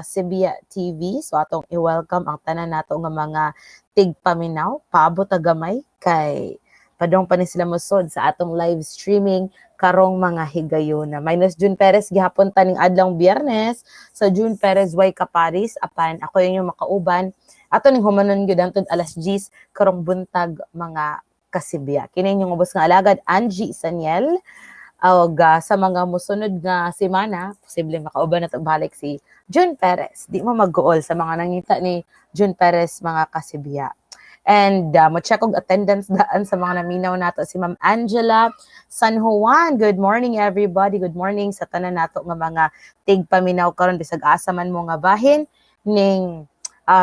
Sibiya TV. So atong i-welcome ang tanan nato nga mga tigpaminaw, paabot ta gamay kay padong pa ni sila mosod sa atong live streaming karong mga higayuna. Minus June Perez gihapon ta ning adlong Biyernes sa June Perez Y Kaparis, apan ako yung makauban ato ning humanon gyud hangtod alas 10 karong buntag, mga kasibya. Kini inyong ubos nga alagad, Angie Saniel. Og sa mga musunod nga semana, posible makauban na balik si June Perez. Di mo mag-gool sa mga nangita ni June Perez, mga kasibya. And mo check og attendance daan sa mga naminaw nato si Ma'am Angela San Juan. Good morning, everybody. Good morning sa tanan nato nga mga tigpaminaw karon bisag asa man mo nga bahin ning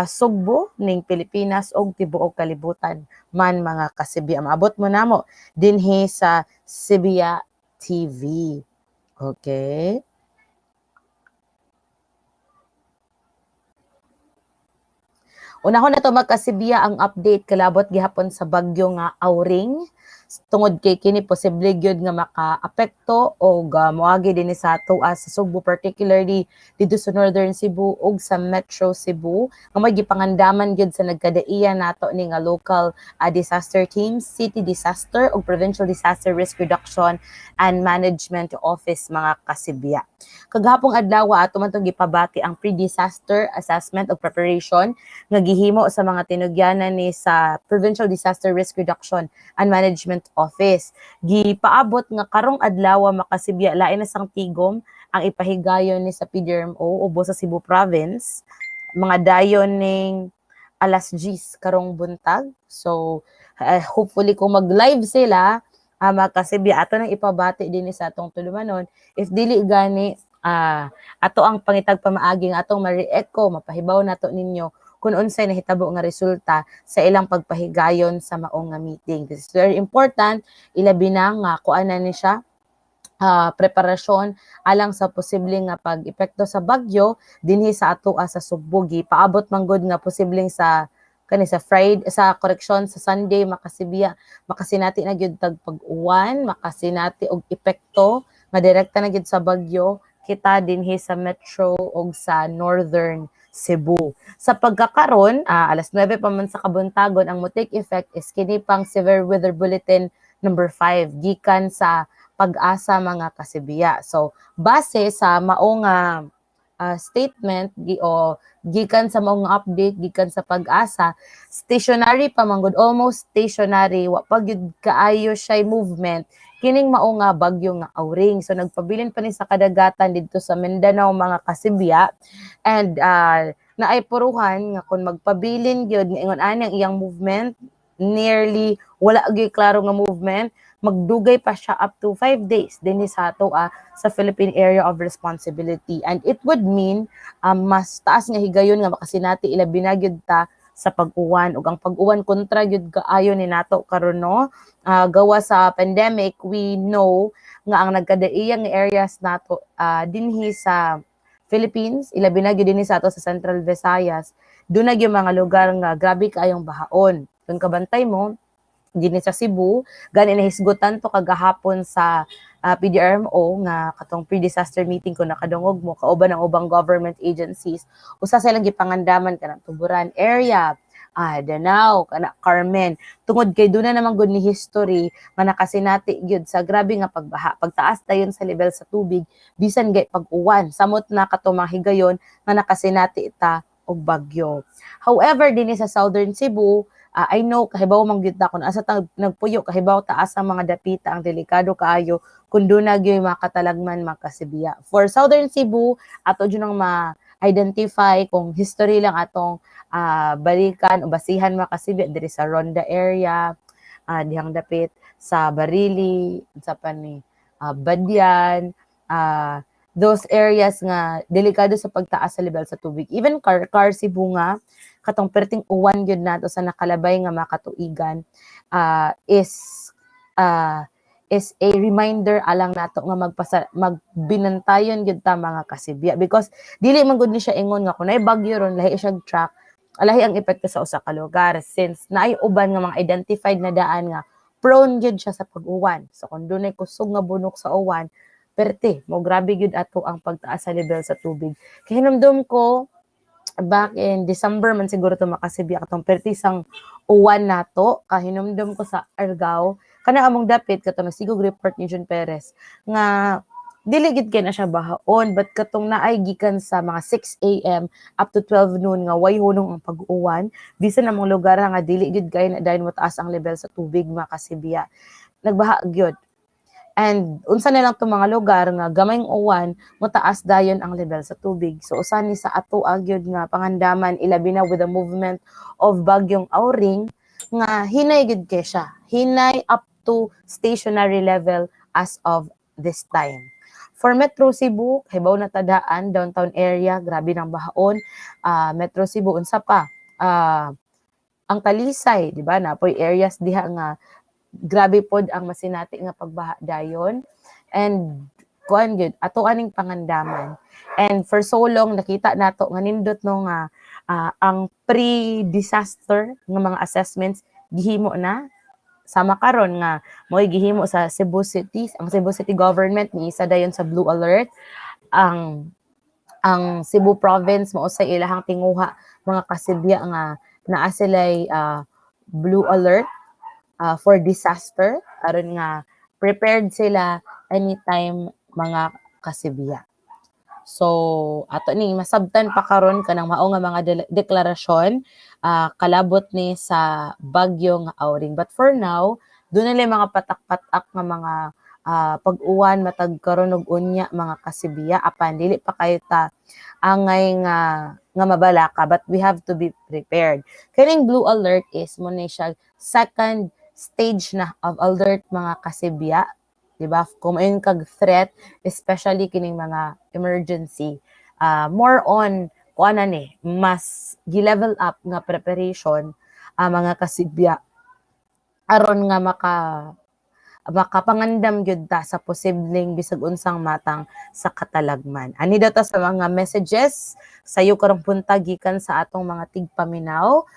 Sugbo, ning Pilipinas og tibuok kalibutan man, mga kasibya. Maabot mo namo dinhi sa Sibiya TV. Okay? Unahon na to, magkasibya, ang update kalabot gihapon sa bagyo nga Auring tungod kay kini posible gyud nga makaapekto og moagi dinhi sa atoa sa Sugbo, particularly didto sa Northern Cebu ug sa Metro Cebu, nga may gipangandaman gyud sa nagkadaiya nato ni nga local disaster teams, City Disaster ug Provincial Disaster Risk Reduction and Management Office, mga kasibya. Kagahapong adlaw, ato man tong gipabati ang pre-disaster assessment ug preparation nga gihimo sa mga tinugyanan ni sa Provincial Disaster Risk Reduction and Management Office. Gipaabot nga karong adlaw, makasibya, lain na sang tigom ang ipahigayon ni sa PDRMO ubo sa Cebu Province mga dayon ning alas 10 karong buntag. So hopefully kung mag-live sila, makasibya, ato nang ipabati din sa atong tulumanon. If dili gani, ato ang pangitag pamaagi nga atong ma-re-echo, mapahibaw nato ninyo kung unsay nahitabo nga resulta sa ilang pagpahigayon sa maong nga meeting. This is very important, ilabi na nga kuan na ni siya, preparasyon alang sa posible nga pag-epekto sa bagyo dinhi sa atoa sa Sugbo. Paabot man gud nga posibleng sa kani sa Friday, sa koreksyon, sa Sunday, makasibya, makasinati na gyud tag pag-uwan, makasinati og epekto nga direkta na gyud sa bagyo kita dinhi sa Metro og sa Northern Cebu. Sa pagkakaron, alas 9 pa man sa kabuntagon, ang mo take effect is kini pang Severe Weather Bulletin number 5 gikan sa PAGASA, mga kasibiya. So, base sa mao nga statement gi o gikan sa maong update gikan sa PAGASA, stationary pa man gud, almost stationary, wa pa gyud kaayo siya movement kining mao nga bagyo nga Auring. So nagpabilin pa ni sa kadagatan didto sa Mindanao, mga kasibya, and naay puruhan nga kung magpabilin gyud nga ingon ani ang iyang movement, nearly wala gyud klaro nga movement, magdugay pa siya up to 5 days dinhi sa ato sa Philippine Area of Responsibility, and it would mean mas taas nga higayon nga makasinati, ilabi na gyud ta sa pag-uwan, ug ang pag-uwan kontra gyud kaayo ni nato karon, no? Gawa sa pandemic, we know nga ang nagkadaiyang areas nato dinhi sa Philippines, ilabi na gyud dinhi sa ato sa Central Visayas, doon na gyud mga lugar nga grabe kaayong bahaon. Kung kabantay mo dinhi sa Cebu, gani nahisgutan to kagahapon sa PDRMO nga katong pre-disaster meeting ko nakadungog mo kauban ang ubang government agencies. Usa sa ilang gipangandaman kanang Tuburan area, Danao, kana Carmen, tungod kay doon na naman gud ni history nga nakasinati gyud sa grabe nga pagbaha, pagtaas dayon sa level sa tubig bisan gay pag-uwan, samot na katong mga higayon nga nakasinati ta og bagyo. However, dinhi sa Southern Cebu, I know kahibaw man gyud ta kung asa ta nagpuyo, kahibaw ta asa mga dapita ang delikado kaayo kung doon na gyud mga katalagman, mga kasibiya. For Southern Cebu, ato jud ang ma-identify kung history lang atong balikan o basihan, mga kasibiya, diri sa Ronda area, dihang dapit sa Barili, sa pani Badian, those areas nga delikado sa pagtaas sa level sa tubig. Even Car Cebu nga katong perting uwan gyud nato sa nakalabay nga makatuigan is a reminder alang nato nga magpasa magbinantayon gyud ta, mga kasibya, because dili man gud ni siya ingon nga kung naay bagyo ron, lahi siya track, lahi ang epekto sa usa ka lugar, since naay uban nga mga identified na daan nga prone gyud siya sa pag-uwan. So kung dunay kusog nga bunok sa uwan, Perte mo grabe gyud ato ang pagtaas sa level sa tubig. Kay hinumdum ko back in December man siguro to, makasibya, katong perti sang uwan nato, kahinumdum ko sa Argao kana among dapit, katong nagsigog report ni Jun Perez nga dili gid kay na siya bahaon, but katong naay gikan sa mga 6 AM up to 12 noon nga way hunong ang pag-uwan bisan among lugar nga dili gid kay na dayon motaas ang level sa tubig, mga kasibya, nagbaha gyud. And unsa na lang tong mga lugar nga gamayng uwan, motaas dayon ang level sa tubig. So usa ni sa ato gyud nga pangandaman, ilabi na with the movement of bagyong Auring nga hinay gyud kay siya. Hinay up to stationary level as of this time. For Metro Cebu, hibaw na tadaan, downtown area, grabe ng bahaon. Metro Cebu, unsa pa? Ang Talisay, di ba? Napoy areas diha nga grabe pod ang masinati nga pagbaha dayon. And kuan gyud ato aning pangandaman. And for so long nakita nato nga nindot no nga ang pre-disaster nga mga assessments gihimo na, sama karon nga mo'y gihimo sa Cebu City. Ang Cebu City government ni isa dayon sa blue alert. Ang Cebu province mao sa ilahang tinguha, mga kasibya, nga naa sila'y blue alert for disaster aron nga prepared sila anytime, mga kasibya. So ato ni masabtan pa karon kanang mao nga mga deklarasyon kalabot ni sa bagyo nga Auring. But for now, doon na mga patak-patak nga mga pag-uwan matag karon ug unya, mga kasibya, apan dili pa kayo ta angay nga mabalaka, but we have to be prepared. Kining blue alert is mo ni siya second stage na of alert, mga kasibya, di ba? Kung mayon kag threat, especially kining mga emergency, more on kuan na ni, mas gi-level up nga preparation, mga kasibya, aron nga makapangandam gyud ta sa posibleng bisag unsang matang sa katalagman. Ani daw ta sa mga messages sayo karong buntag gikan sa atong mga tigpaminaw.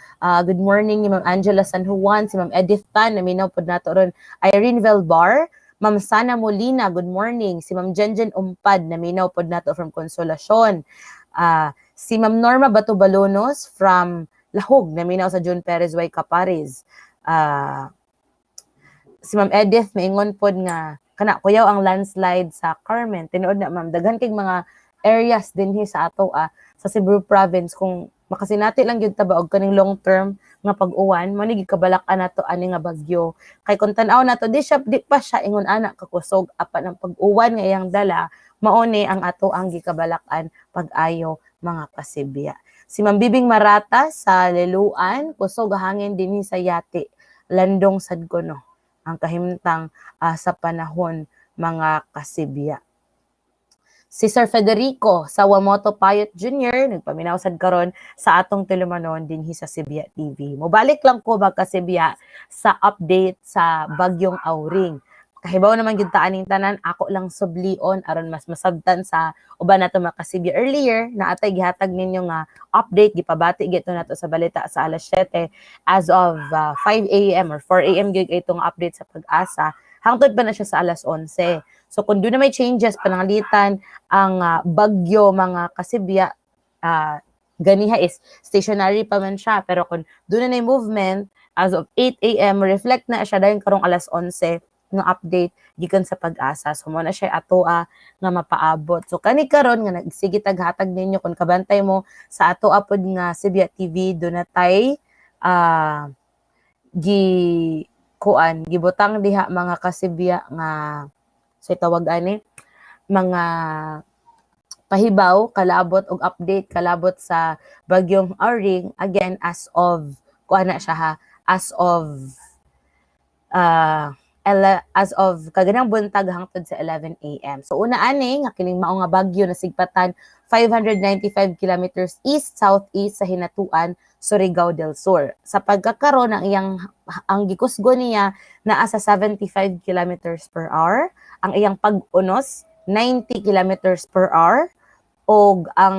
Good morning ni Ma'am Angela San Juan, si Ma'am Edith Tan, naminaw pod nato ron, Irene Velbar, Ma'am Sana Molina, good morning. Si Ma'am Jenjen Umpad, naminaw pod nato from Consolacion. Si Ma'am Norma Batubalonos from Lahug, naminaw sa June Perez Y. Capares. Si Ma'am Edith maingon pod nga kana kuyaw ang landslide sa Carmen. Tinuod na, ma'am, daghan kay mga areas dinhi sa ato sa Cebu province. Kung makasinati lang gyud ta ba og kaning long term nga pag-uwan, mo ni gikabalak-an nato ani nga bagyo. Kay kung tan-aw nato, di pa siya ingon ana kakusog, apan ang pag-uwan nga iyang dala, mao ni ang ato ang gikabalak-an pag-ayo, mga kasibya. Si Ma'am Bibing Marata sa Liloan, kusog hangin dinhi sa Yati, landong sad kuno ang kahimtang sa panahon, mga kasibya. Si Sir Federico sa Wamoto Payot Jr. nagpaminaw sad karon sa atong tulumanon dinhi sa Sibya TV. Mobalik lang ko, mga kasibya, sa update sa bagyong Auring. Kahibaw naman gyud ta aning tanan, ako lang sublion aron mas masabtan sa uban nato, mga kasibya. Earlier na atay gihatag ninyo nga update, gipabati gito nato sa balita sa alas 7 as of 5 AM or 4 AM gyud itong update sa Pag-asa. Hangtod pa na siya sa alas 11. So kung doon na may changes, pananglitan ang bagyo, mga kasibya, ganiha is stationary pa man siya, pero kung doon na movement as of 8 AM, reflect na siya dayon karong alas 11 nga update gikan sa Pag-asa. So mo na siya atoa nga mapaabot. So kani karon nga nagsige taghatag ninyo, kung kabantay mo sa ato apod nga Sibya TV, do na tay gi kuan gibutang diha, mga kasibya, nga sa tawag ani mga pahibaw kalabot og update kalabot sa bagyong Auring. Again, as of kuan na siya ha, as of kaganang buntag hangtod sa 11 AM. So una ani nga kining mao nga bagyo nasigpatan 595 kilometers east southeast sa Hinatuan, Surigao del Sur. Sa pagkakaron, ang gikusgo niya naa sa 75 kilometers per hour, ang iyang pag-unos 90 kilometers per hour, og ang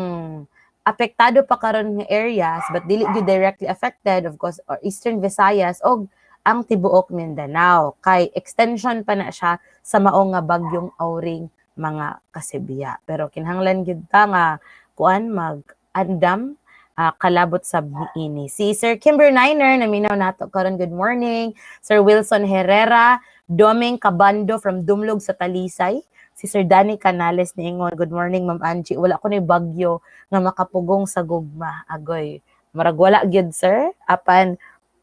apektado pa karon nga areas, but dili gyud directly affected, of course, or Eastern Visayas og ang tibuok Mindanao, kay extension pa na siya sa mao nga bagyong Auring. mga kasibya. Pero kinahanglan gyud ta nga kuan, mag andam kalabot sab niini. Si Sir Kimber Niner naminaw nato karon, good morning. Sir Wilson Herrera, Doming Cabando from Dumlog sa Talisay. Si Sir Danny Canales niingon, "Good morning, Ma'am Angie. Wala ko ni bagyo nga makapugong sa gugma." Agoy. Marag wala gyud, sir. Apan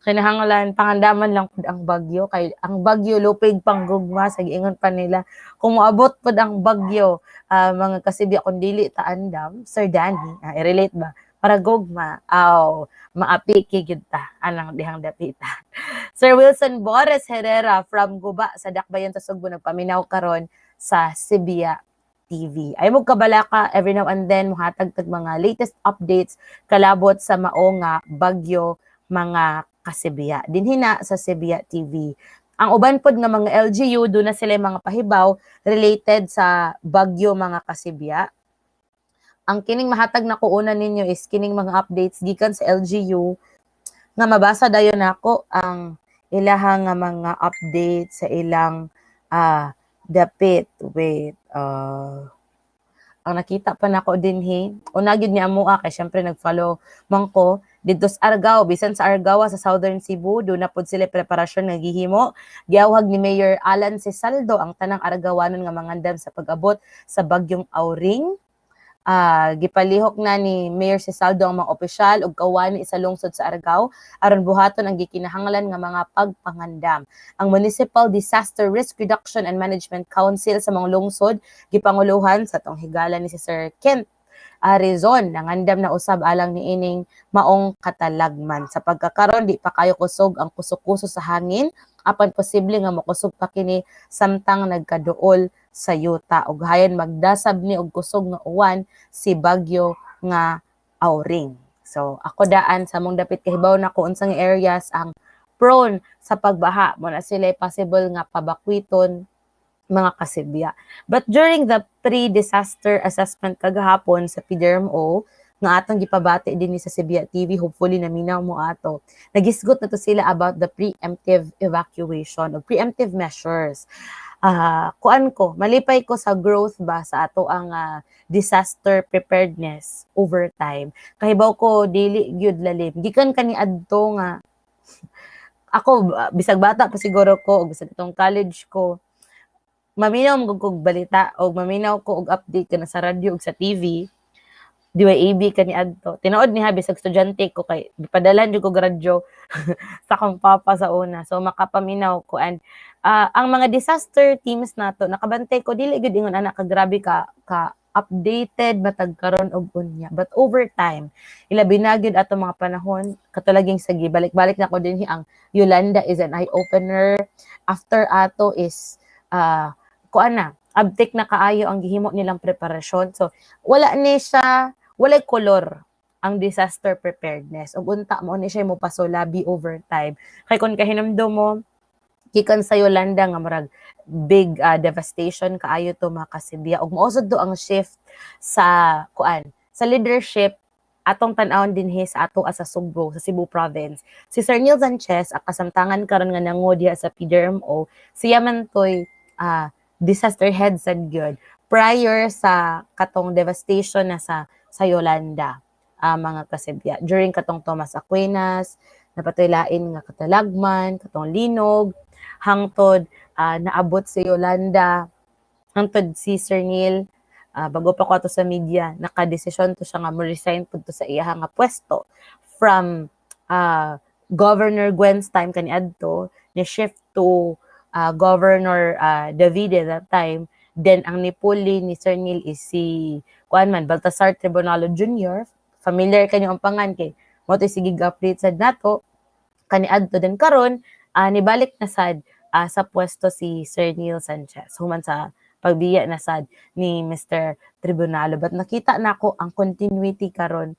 kinahanglan pangandaman lang pud ang bagyo kay ang bagyo lupig pang gugma sa giingon pa nila. Kung moabot pud ang bagyo, mga kasibya, kung dili ta andam, Sir Danny, i-relate ba para gugma, aw maapiki gyud ta anang dihang dapita. Sir Wilson Boris Herrera from Guba sa Dakbayan sa Sugbo nagpaminaw karon sa Sibiya TV. Ay mo kabalaka, every now and then muhatag tag mga latest updates kalabot sa mao nga bagyo, mga kasibya, dinhi na sa Sibiya TV. Ang uban pod nga mga LGU, duna sila mga pahibaw related sa bagyo, mga kasibya. Ang kining mahatag na kuuna ninyo is kining mga updates gikan sa LGU nga mabasa dayon nako ang ilahang nga mga update sa ilang dapit. Wait, ang nakita pa nako dinhi, una gyud ni amoa kay syempre nag-follow man ko didto sa Argao. Bisan sa Argao sa Southern Cebu, duna pod sila preparasyon nga gihimo. Giawhag ni Mayor Alan Cesaldo ang tanang Argawanon nga mangandam sa pag-abot sa bagyong Auring. Gipalihok na ni Mayor Cesaldo ang mga opisyal ug kawani sa lungsod sa Argao aron buhaton ang gikinahanglan nga mga pagpangandam. Ang Municipal Disaster Risk Reduction and Management Council sa mga lungsod, gipanguluhan sa tong higala ni si Sir Kent Arizon, nangandam na usab alang niining maong katalagman. Sa pagkakaron, di pa kayo kusog ang kusog-kuso sa hangin, apan posible nga mokusog pa kini samtang nagkaduol sa yuta ug hayan magdasab ni og kusog nga uwan si bagyo nga Auring. So ako daan sa mong dapit, kahibaw na ko unsang areas ang prone sa pagbaha. Mo na sila possible nga pabakwiton, mga kasibya. But during the pre-disaster assessment kagahapon sa PDRMO, nga atong gipabati din ni sa Sibiya TV, hopefully naminaw mo ato. Nagisgot na to sila about the preemptive evacuation o preemptive measures. Kuan ko, malipay ko sa growth ba sa ato ang disaster preparedness over time. Kahibaw ko dili gyud lalim. Gikan kani adto nga ako bisag bata pa siguro ko og bisag itong college ko, maminaw mo kog balita o maminaw ko og update kana sa radyo ug sa TV, DYAB kani adto. Tinuod ni ha, bisag estudyante ko kay gipadalhan jud ko og radyo sa akong papa sa una. So makapaminaw ko and ang mga disaster teams nato, nakabantay ko, dili gyud ingon ana ka grabe ka updated matag karon og unya. But over time, ilabi na gyud ato mga panahon, katulaging sa balik-balik na ko dinhi, ang Yolanda is an eye opener. After ato is kuan na, abtik na kaayo ang gihimo nilang preparasyon. So wala ni siya, walay kolor ang disaster preparedness. Ug unta mo ni siya mo pasulabi over time. Kay kung kahinumdum mo, gikan sa Yolanda nga murag big devastation kaayo to, mga kasibya, ug mao do ang shift sa kuan, sa leadership atong tan-awon dinhi sa ato sa Sugbo, sa Cebu Province. Si Sir Neil Sanchez, ang kasamtangan karon nga nango diha sa PDRMO, siya man toy disaster head sad gyud prior sa katong devastation na sa Yolanda, mga kasibya. During katong Thomas Aquinas, napatoy lain nga katalagman, katong linog, hangtod naabot si Yolanda, hangtod si Sir Neil, bago pa ko ato sa media, nakadesisyon to siya nga mo-resign pud to sa iya nga pwesto from Governor Gwen's time kaniadto, ni shift to Governor Davide that time. Then ang nipuli ni Sir Neil is si kuan man, Baltasar Tribunalo Jr. Familiar kanyo ang pangan kay mo to sige update sad nato kaniadto. Then karon nibalik na sad sa pwesto si Sir Neil Sanchez human sa pagbiya na sad ni Mr. Tribunalo. But nakita nako ang continuity karon,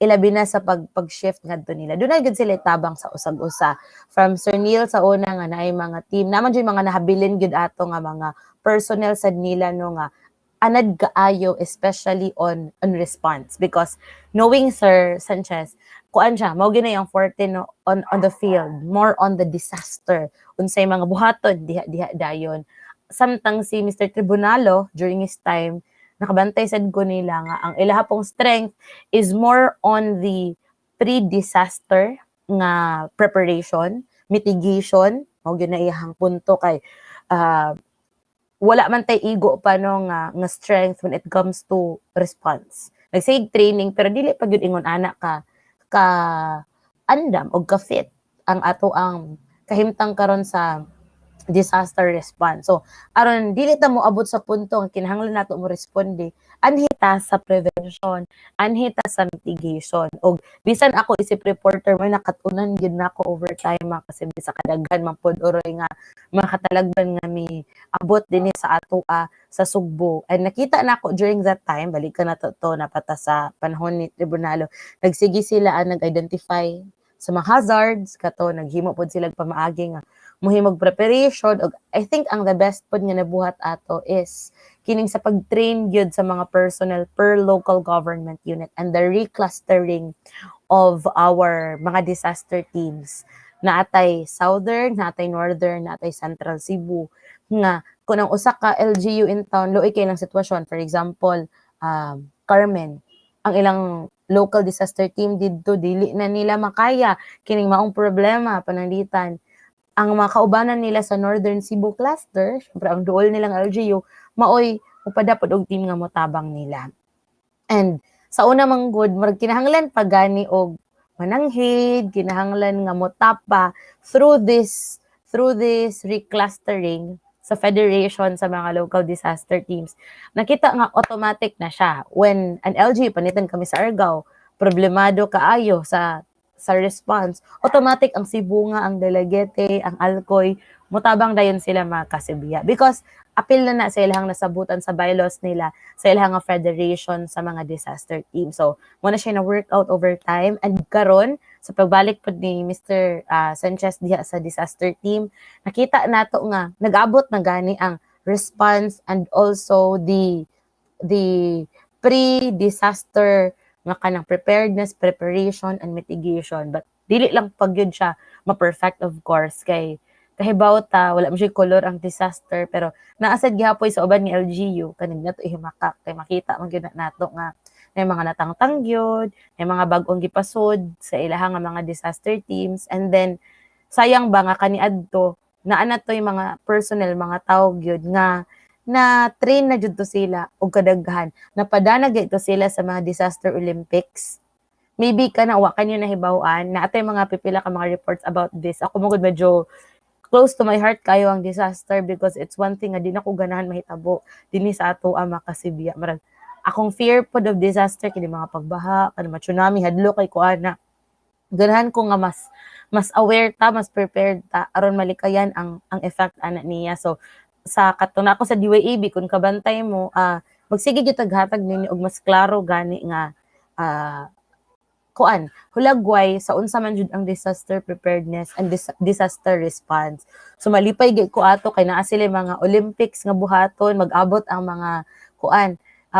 ilabi na sa pag-shift ngadto nila. Dunay gud sila tabang sa usag-usa. From Sir Neil sa una nga naay mga team, naman jud mga nahabilin gyud ato nga mga personnel sad nila, no, nga anad kaayo, especially on response, because knowing Sir Sanchez, kuan siya, mao gyud na yung forte, no, on the field, more on the disaster, unsay mga buhaton diha diha dayon. Samtang si Mr. Tribunalo, during his time, nakabantay sad ko nila nga ang ilaha pong strength is more on the pre-disaster nga preparation, mitigation, mao gyud na iyahang punto kay wala man tay igo pa, no, nga strength when it comes to response. Nagsige training pero dili pa gyud ingon ana ka andam og ka fit ang ato ang kahimtang karon sa disaster response. So, aron dili ta moabot sa punto nga kinahanglan nato mo responde, anhi ta sa prevention, anhi ta sa mitigation. Og bisan ako isip reporter, may nakatunan gyud nako over time, mga kasi sa kadaghan man pod uroy nga mga katalagban nga mi abot dinhi sa atoa sa Sugbo. And nakita nako during that time, balikan na to napata sa panahon ni Tribunalo, nagsige sila ang nag-identify sa mga hazards kato, naghimo pod sila pamaagi nga muhimog preparation. Og I think ang the best pod nga nabuhat ato is kining sa pag-train gyud sa mga personnel per local government unit and the reclustering of our mga disaster teams. Naatay Southern, naatay Northern, naatay Central Cebu, nga kung ang usa ka LGU in town luoy kay lang sitwasyon, for example, Carmen, ang ilang local disaster team didto dili na nila makaya kining maong problema pananglitan ang mga kaubanan nila sa Northern Cebu cluster, syempre ang duol nilang LGU, maoy mupadapod og team nga motabang nila. And sa una man gud, murag kinahanglan pa gani og mananghid, kinahanglan nga motapa through this reclustering sa federation sa mga local disaster teams. Nakita nga automatic na siya when an LGU, panitan kami sa Argao, problemado kaayo sa response, automatic ang Sibonga, ang Dalaguete, ang Alcoy, mutabang dayon sila, mga kasibiya. Because apil na na sa ilang nasabutan sa bylaws nila, sa ilang nga federation sa mga disaster team. So, mao na siya na work out over time. And karon sa pagbalik pod ni Mr. Sanchez diha sa disaster team, nakita nato nga nag-abot na gani ang response and also the pre-disaster nga kanang preparedness, preparation, and mitigation. But dili lang pag yun siya ma-perfect, of course, kay kahibaw ta wala mo siya color ang disaster, pero naa sad gihapoy sa uban nga LGU kaning nato ihimakak kay makita man gyud na nato nga may mga natangtang gyud, may mga bag-ong gipasod sa ilaha nga mga disaster teams. And then sayang ba nga kaniadto naa na to'y mga personnel, mga tao gyud nga na train na jud to sila og kadaghan, napadana gyud to sila sa mga disaster Olympics. Maybe kana wa kanyo nahibaw-an na atay mga pipila ka mga reports about this. Ako mo gud, medyo close to my heart kayo ang disaster because it's one thing nga di na ko ganahan mahitabo dinhi sa ato ang makasibya. Marag akong fear pod of disaster kini mga pagbaha, kani mga tsunami, hadlo kay ko ana. Ganahan ko nga mas aware ta, mas prepared ta aron malikayan ang effect ana niya. So sa kato na ako sa DYAB, kung kabantay mo, magsige gyud taghatag ninyo og mas klaro gani nga kuan hulagway sa unsa man jud ang disaster preparedness and disaster response. So malipay gyud ko ato kay naa sila mga Olympics nga buhaton, mag-abot ang mga kuan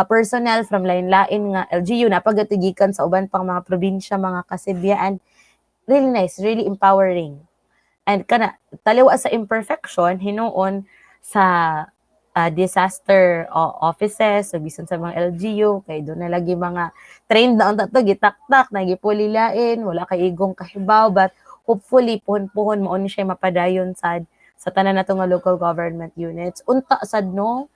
personnel from lain-lain nga LGU, napagatigikan sa uban pang mga probinsya, mga kasibya, and really nice, really empowering. And kana taliwa sa imperfection hinuon sa disaster offices o bisan sa mga LGU, kay doon na lagi mga trained na unta to gitaktak na gipulilain, wala kay igong kahibaw. But hopefully puhon-puhon mao ni siya mapadayon sad sa tanan nato nga local government units. Unta sad, no,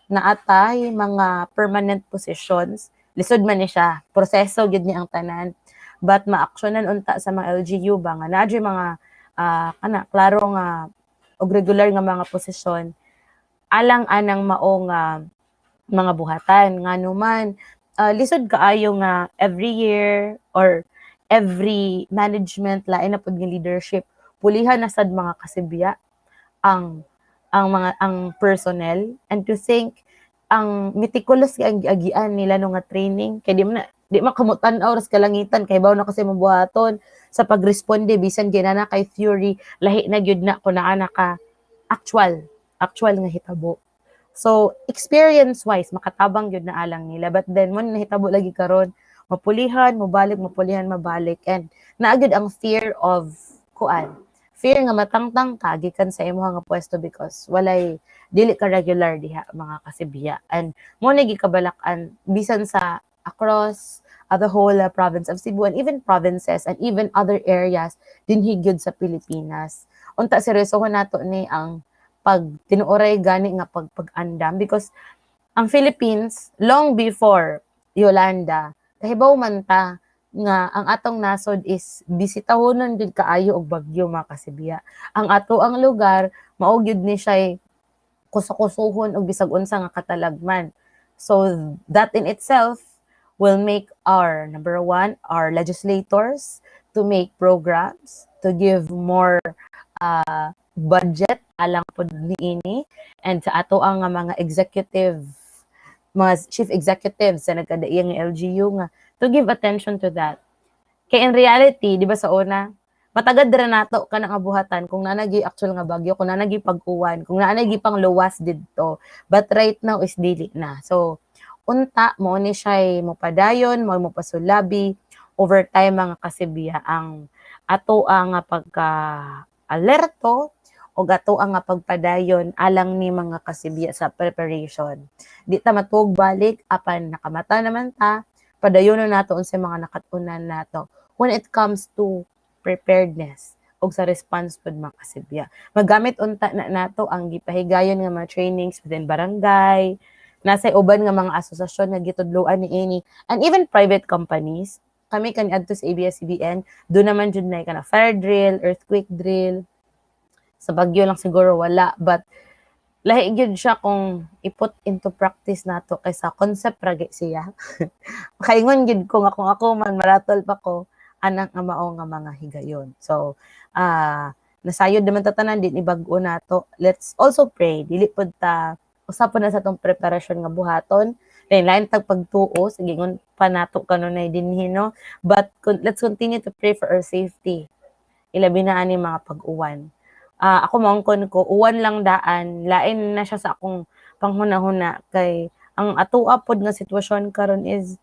naatay mga permanent positions. Lisod man ni siya, proseso gyud ni ang tanan, but maaksyonan unta sa mga LGU ba nga naa mga kana klaro nga og regular nga mga posisyon alang anang mao nga mga buhatan. Ngano man lisod kaayo nga every year or every management, lain na pud nga leadership, pulihan na sad, mga kasibya, ang mga ang personnel. And to think ang meticulous kay ang giagian nila no nga training kay di man na di man kamutan-aw ras kalangitan, kay baw na kasi mabuhaton sa pagresponde. Bisan ginana kay theory, lahi na gyud na kung naa na ka actual nga hitabo. So experience wise, makatabang gyud na alang nila. But then mo nahitabo lagi karon, mapulihan mobalik, mapulihan mabalik, and naa gyud ang fear of kuan, Fear nga matangtang ka gikan sa imuha nga pwesto because walay dili ka regular diha, mga kasibya. And mo na gikabalak-an bisan sa across the whole province of Cebu and even provinces and even other areas dinhi gyud sa Pilipinas. Unta seryosohon nato ni ang pag tinuoray gani nga pag-andam because ang Philippines, long before Yolanda, kahibaw man ta nga ang atong nasod is bisitahonon gyud kaayo og bagyo, mga kasibya. Ang ato ang lugar mao gyud ni siya kuso-kusohon og bisag unsa nga katalagman. So that in itself will make our number one, our legislators to make programs to give more budget alang pod niini and sa ato ang nga mga executive, mga chief executives sa nagkadaiyang LGU nga to give attention to that. Kay in reality, di ba sa una, matagad ra nato kanang buhatan kung naa na actual nga bagyo, kung naa na pag-uwan, kung naa na pang luwas didto. But right now is dili na. So unta mo ni siya mo padayon, mo pasulabi over time, mga kasibya, ang ato ang pagka alerto o ato ang nga pagpadayon alang ni, mga kasibya, sa preparation. Di ta matuog balik apan nakamata naman ta, padayonon nato unsay mga nakat-unan nato when it comes to preparedness og sa response pod, mga kasibya. Magamit unta na nato ang gipahigayon nga mga trainings within barangay, nasa uban nga mga asosasyon nga gitudloan niini and even private companies. Kami kaniadto sa ABS-CBN, do naman jud na kana fire drill, earthquake drill. Sa bagyo lang siguro wala, but lahi gyud siya kung i-put into practice nato kaysa concept ra gyud siya. Makaingon gyud ko nga kung ako man, maratol pa ko anang nga mao nga mga higayon. So, nasayod naman ta tanan din ibag-o nato. Let's also pray. Dili pud ta usapon na sa atong preparasyon nga buhaton. Lain lain tag pagtuo, sige, ingon pa nato kanunay dinhi, no. But let's continue to pray for our safety. Ilabi na ani mga pag-uwan. Ako maungkon ko, uwan lang daan, lain na siya sa akong panghuna-huna kay ang atoa pod nga sitwasyon karon is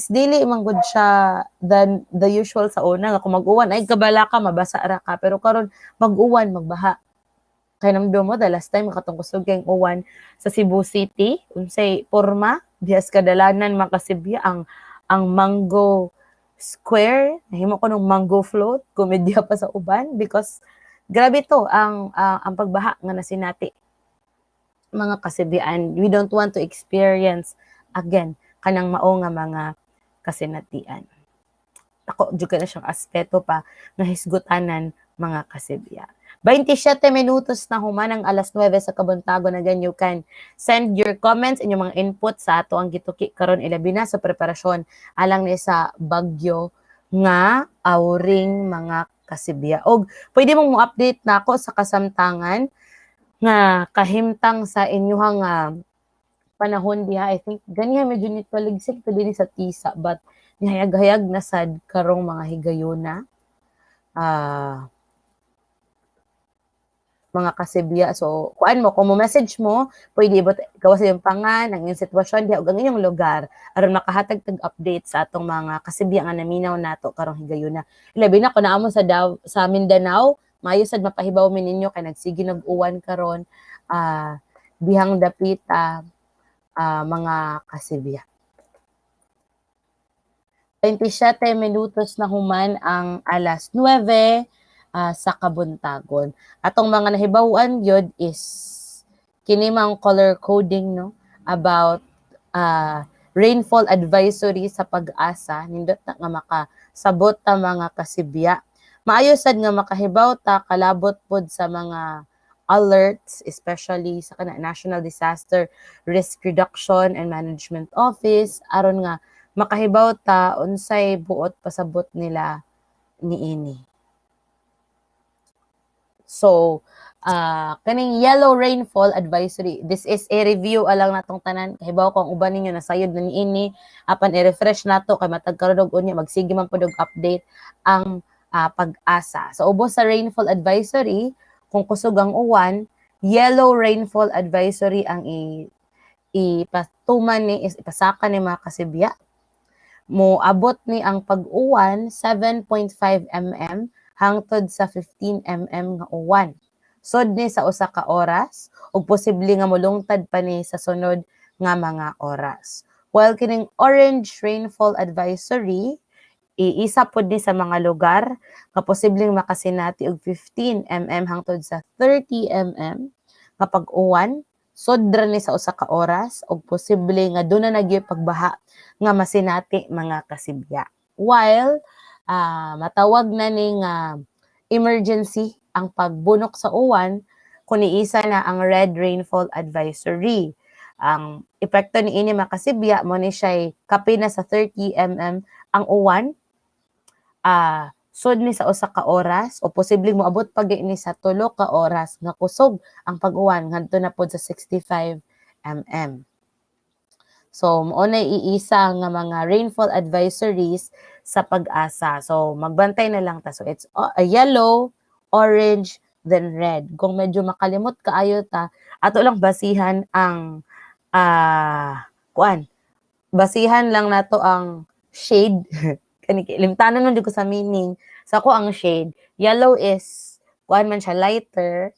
dili man gud siya than the usual sa una nga kung mag-uwan ay kabala ka mabasa ra ka, pero karon mag-uwan, magbaha. Kay namdo mo the last time katong kusog kayong uwan sa Cebu City, unsay porma dihas kadalanan, mga kasibya, ang Mango Square nahimo ko ng mango float, komedya pa sa uban because grabe to ang pagbaha nga nasinati, mga kasibyan. We don't want to experience again kanang mao nga mga kasinatian. Ako jud na siyang aspeto pa nga hisgutanan, mga kasibya. 27 minutos na human ang alas 9 sa kabuntagon. Again, you can send your comments, inyong mga input sa ato ang gituki karon, ilabi na sa preparasyon alang ni sa bagyo nga Auring, mga kasibya. Og pwede mong mo-update nako sa kasamtangan nga kahimtang sa inyuhang panahon diha. I think ganiha medyo nitwaligsik to dinhi sa Tisa, but nihayag-hayag na sad karong mga higayona. Mga kasibya. So, kuan mo, kung mo message mo, pwede ibot gawas sa iyong pangan, ang inyong sitwasyon diha ug ang inyong lugar aron makahatag tag update sa atong mga kasibya nga naminaw nato karong higayuna. Ilabi na kung naa mo sa Mindanao, maayo sad mapahibaw mi ninyo kay nagsige nag-uwan karon dihang dapita, mga kasibya. 27 minutos na human ang alas 9 sa kabuntagon. Atong mga nahibaw-an gyud is kini mang color coding, no, about rainfall advisory sa PAGASA. Nindot na nga makasabot ta, mga kasibya. Maayo sad nga makahibaw ta kalabot pod sa mga alerts, especially sa kana National Disaster Risk Reduction and Management Office, aron nga makahibaw ta unsay buot pasabot nila niini. So, kaning yellow rainfall advisory, this is a review alang natong tanan. Kahibaw ko ang uban ninyo nasayod na niini, apan i-refresh nato kay matag karon og unya magsige man pud og update ang PAGASA. So ubos sa rainfall advisory, kung kusog ang uwan, yellow rainfall advisory ang ipatuman ni is ipasaka ni, mga kasibya. Moabot ni ang pag-uwan 7.5 mm. hangtod sa 15 mm nga uwan. Sod ni sa usa ka oras ug posible nga molungtad pa ni sa sunod nga mga oras. While kining orange rainfall advisory, iisa pod ni sa mga lugar nga posibleng makasinati og 15 mm hangtod sa 30 mm nga pag-uwan. Sod ra ni sa usa ka oras ug posible nga duna na gyud pagbaha nga masinati, mga kasibya. While matawag na ni nga emergency ang pagbunok sa uwan kung niisa na ang red rainfall advisory. Ang epekto ni ini, mga kasibya, mo ni siya'y kapin na sa 30 mm ang uwan, sud ni sa usa ka oras o posibleng moabot pa ni sa 3 ka oras nga kusog ang pag-uwan ngadto na pod sa 65 mm. So mao na iisa nga mga rainfall advisories sa PAGASA. So magbantay na lang ta. So it's a yellow, orange, then red. Kung medyo makalimot kaayo ta, ato lang basihan ang kuan. Basihan lang nato ang shade. Kani limtanan man jud ko sa meaning. Sa ako ang shade, yellow is kuan man siya, lighter,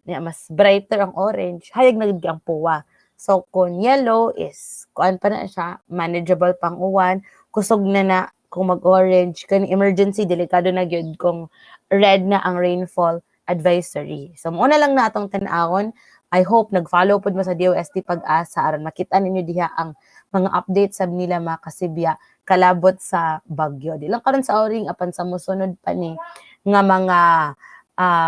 niya mas brighter ang orange, hayag na gid ang puwa. So kung yellow is kuan pa na siya, manageable pang uwan, kusog na na kung mag-orange, kani emergency, delikado na gyud kung red na ang rainfall advisory. So mao na lang na atong tan-awon. I hope nag-follow pod mo sa DOST PAGASA aron makita ninyo diha ang mga updates sab nila, mga kasibya, kalabot sa bagyo. Di lang karon sa Auring apan sa mosunod pa ni nga mga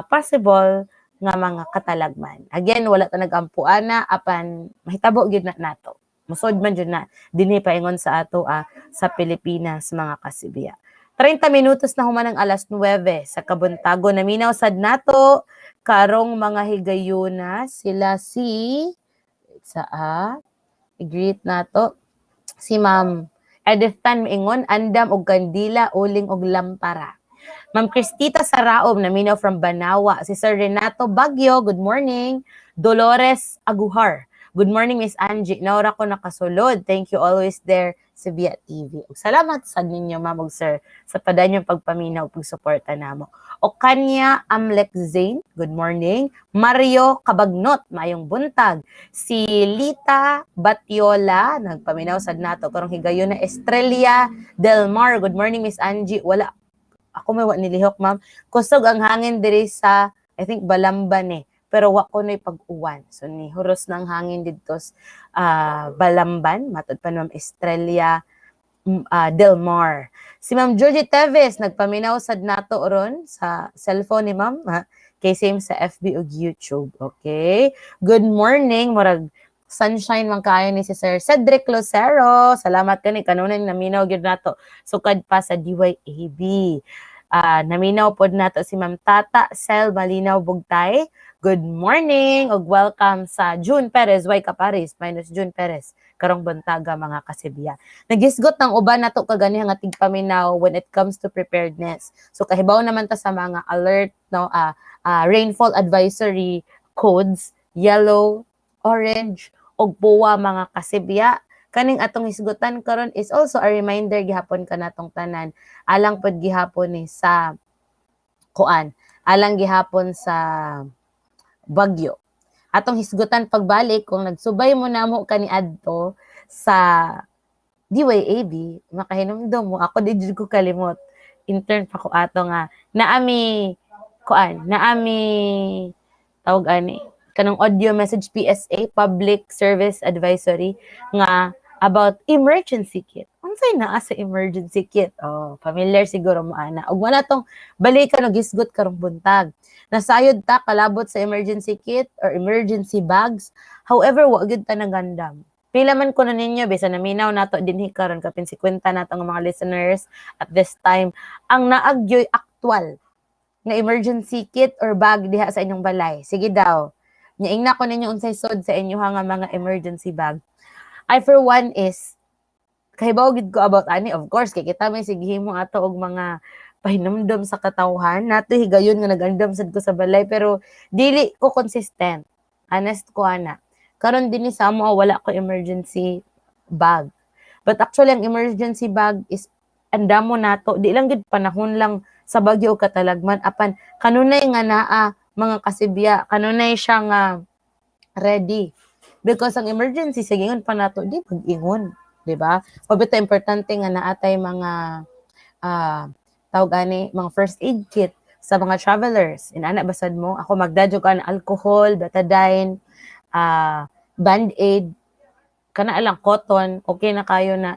possible nga mga katalagman. Again, wala ta nag-ampo ana apan mahitabo gyud na nato. Musod man jud na dinhi paingon sa ato sa Pilipinas, mga kasibya. 30 minutos na human ang alas 9 sa kabuntago. Naminaw sad nato karong mga higayuna sila si sa i-greet nato si Ma'am Edith Tan, miingon andam og kandila, uling og lampara. Ma'am Cristita Saraom, naminaw from Banawa. Si Sir Renato Bagyo, good morning. Dolores Aguhar, good morning, Miss Angie. Naura ko nakasulod. Thank you, always there sa Via TV. Ug salamat sa ninyo, ma'am ug sir, sa padayon pagpaminaw ug pagsuporta namo. O Kanya Amlek Zane, good morning. Mario Kabagnot, maayong buntag. Si Lita Batiola, nagpaminaw sad nato karong higayon na. Estrella Del Mar, good morning, Miss Angie. Wala ako may wa nilihok, ma'am. Kusog ang hangin diri sa, I think, Balamban eh. Pero wa ko na'y pag-uwan. So ni huros ng hangin didto sa Balamban, matod pa ni Ma'am Estrella Del Mar. Si Ma'am Georgie Teves, nagpaminaw sad nato ron sa cellphone ni Ma'am, ha? Kay same sa FB ug YouTube. Okay? Good morning, murag sunshine man kaayo ni si Sir Cedric Lucero. Salamat kani kanunay naminaw gyud nato sukad pa sa DYAB. Naminaw pod nato si Ma'am Tata Sel Malinaw Bugtay. Good morning ug welcome sa June Perez Y Caparis minus June Perez karong buntaga, mga kasibya. Nagisgot ng uban nato kaganiha nga tigpaminaw when it comes to preparedness. So kahibaw naman ta sa mga alert, no, rainfall advisory codes, yellow, orange ug puwa, mga kasibya. Kaning atong hisgutan karon is also a reminder gihapon kanatong tanan alang pod gihapon ni sa kuan, alang gihapon sa bagyo. Atong hisgutan pagbalik, kung nagsubay mo namo kaniadto sa DYAB, makahinumdum mo, ako di jud ko kalimot. Intern pa ko ato nga naami kuan, naami tawag ani kanang audio message PSA, Public Service Advisory, nga about emergency kit. Unsay naa sa emergency kit? Oh, familiar siguro mo ana. Ug wala tong balikan og hisgot karong buntag. Nasayod ta kalabot sa emergency kit or emergency bags. However, wa gyud ta nagandam. Pila man kuno ninyo bisan naminaw nato dinhi karon, kapin 50 nato nga mga listeners at this time ang naagyoy actual nga emergency kit or bag diha sa inyong balay. Sige daw. Niingna ko ninyo unsay sod sa inyo nga mga emergency bag. I for one is kahibaw gid ko about ani, of course, kay kita may sige himo ato og mga pahinumdom sa katawhan nato. Higayon nga nagandam sad ko sa balay pero dili ko consistent, honest ko ana. Karon dinhi sa amo wala ko emergency bag, but actually ang emergency bag is andamo nato, di lang gid panahon lang Sa bagyo o katalagman, apan kanunay nga naa, mga kasibya, kanunay siya nga ready. Because ang emergency, sige, ingon pa nato, di pag-ingon, di ba? Pabita importante nga naatay mga tawag ani, mga first aid kit sa mga travelers. Inana basad mo, ako magdadyo ka na alcohol, Betadine, Band-Aid, kana lang cotton, okay na kayo na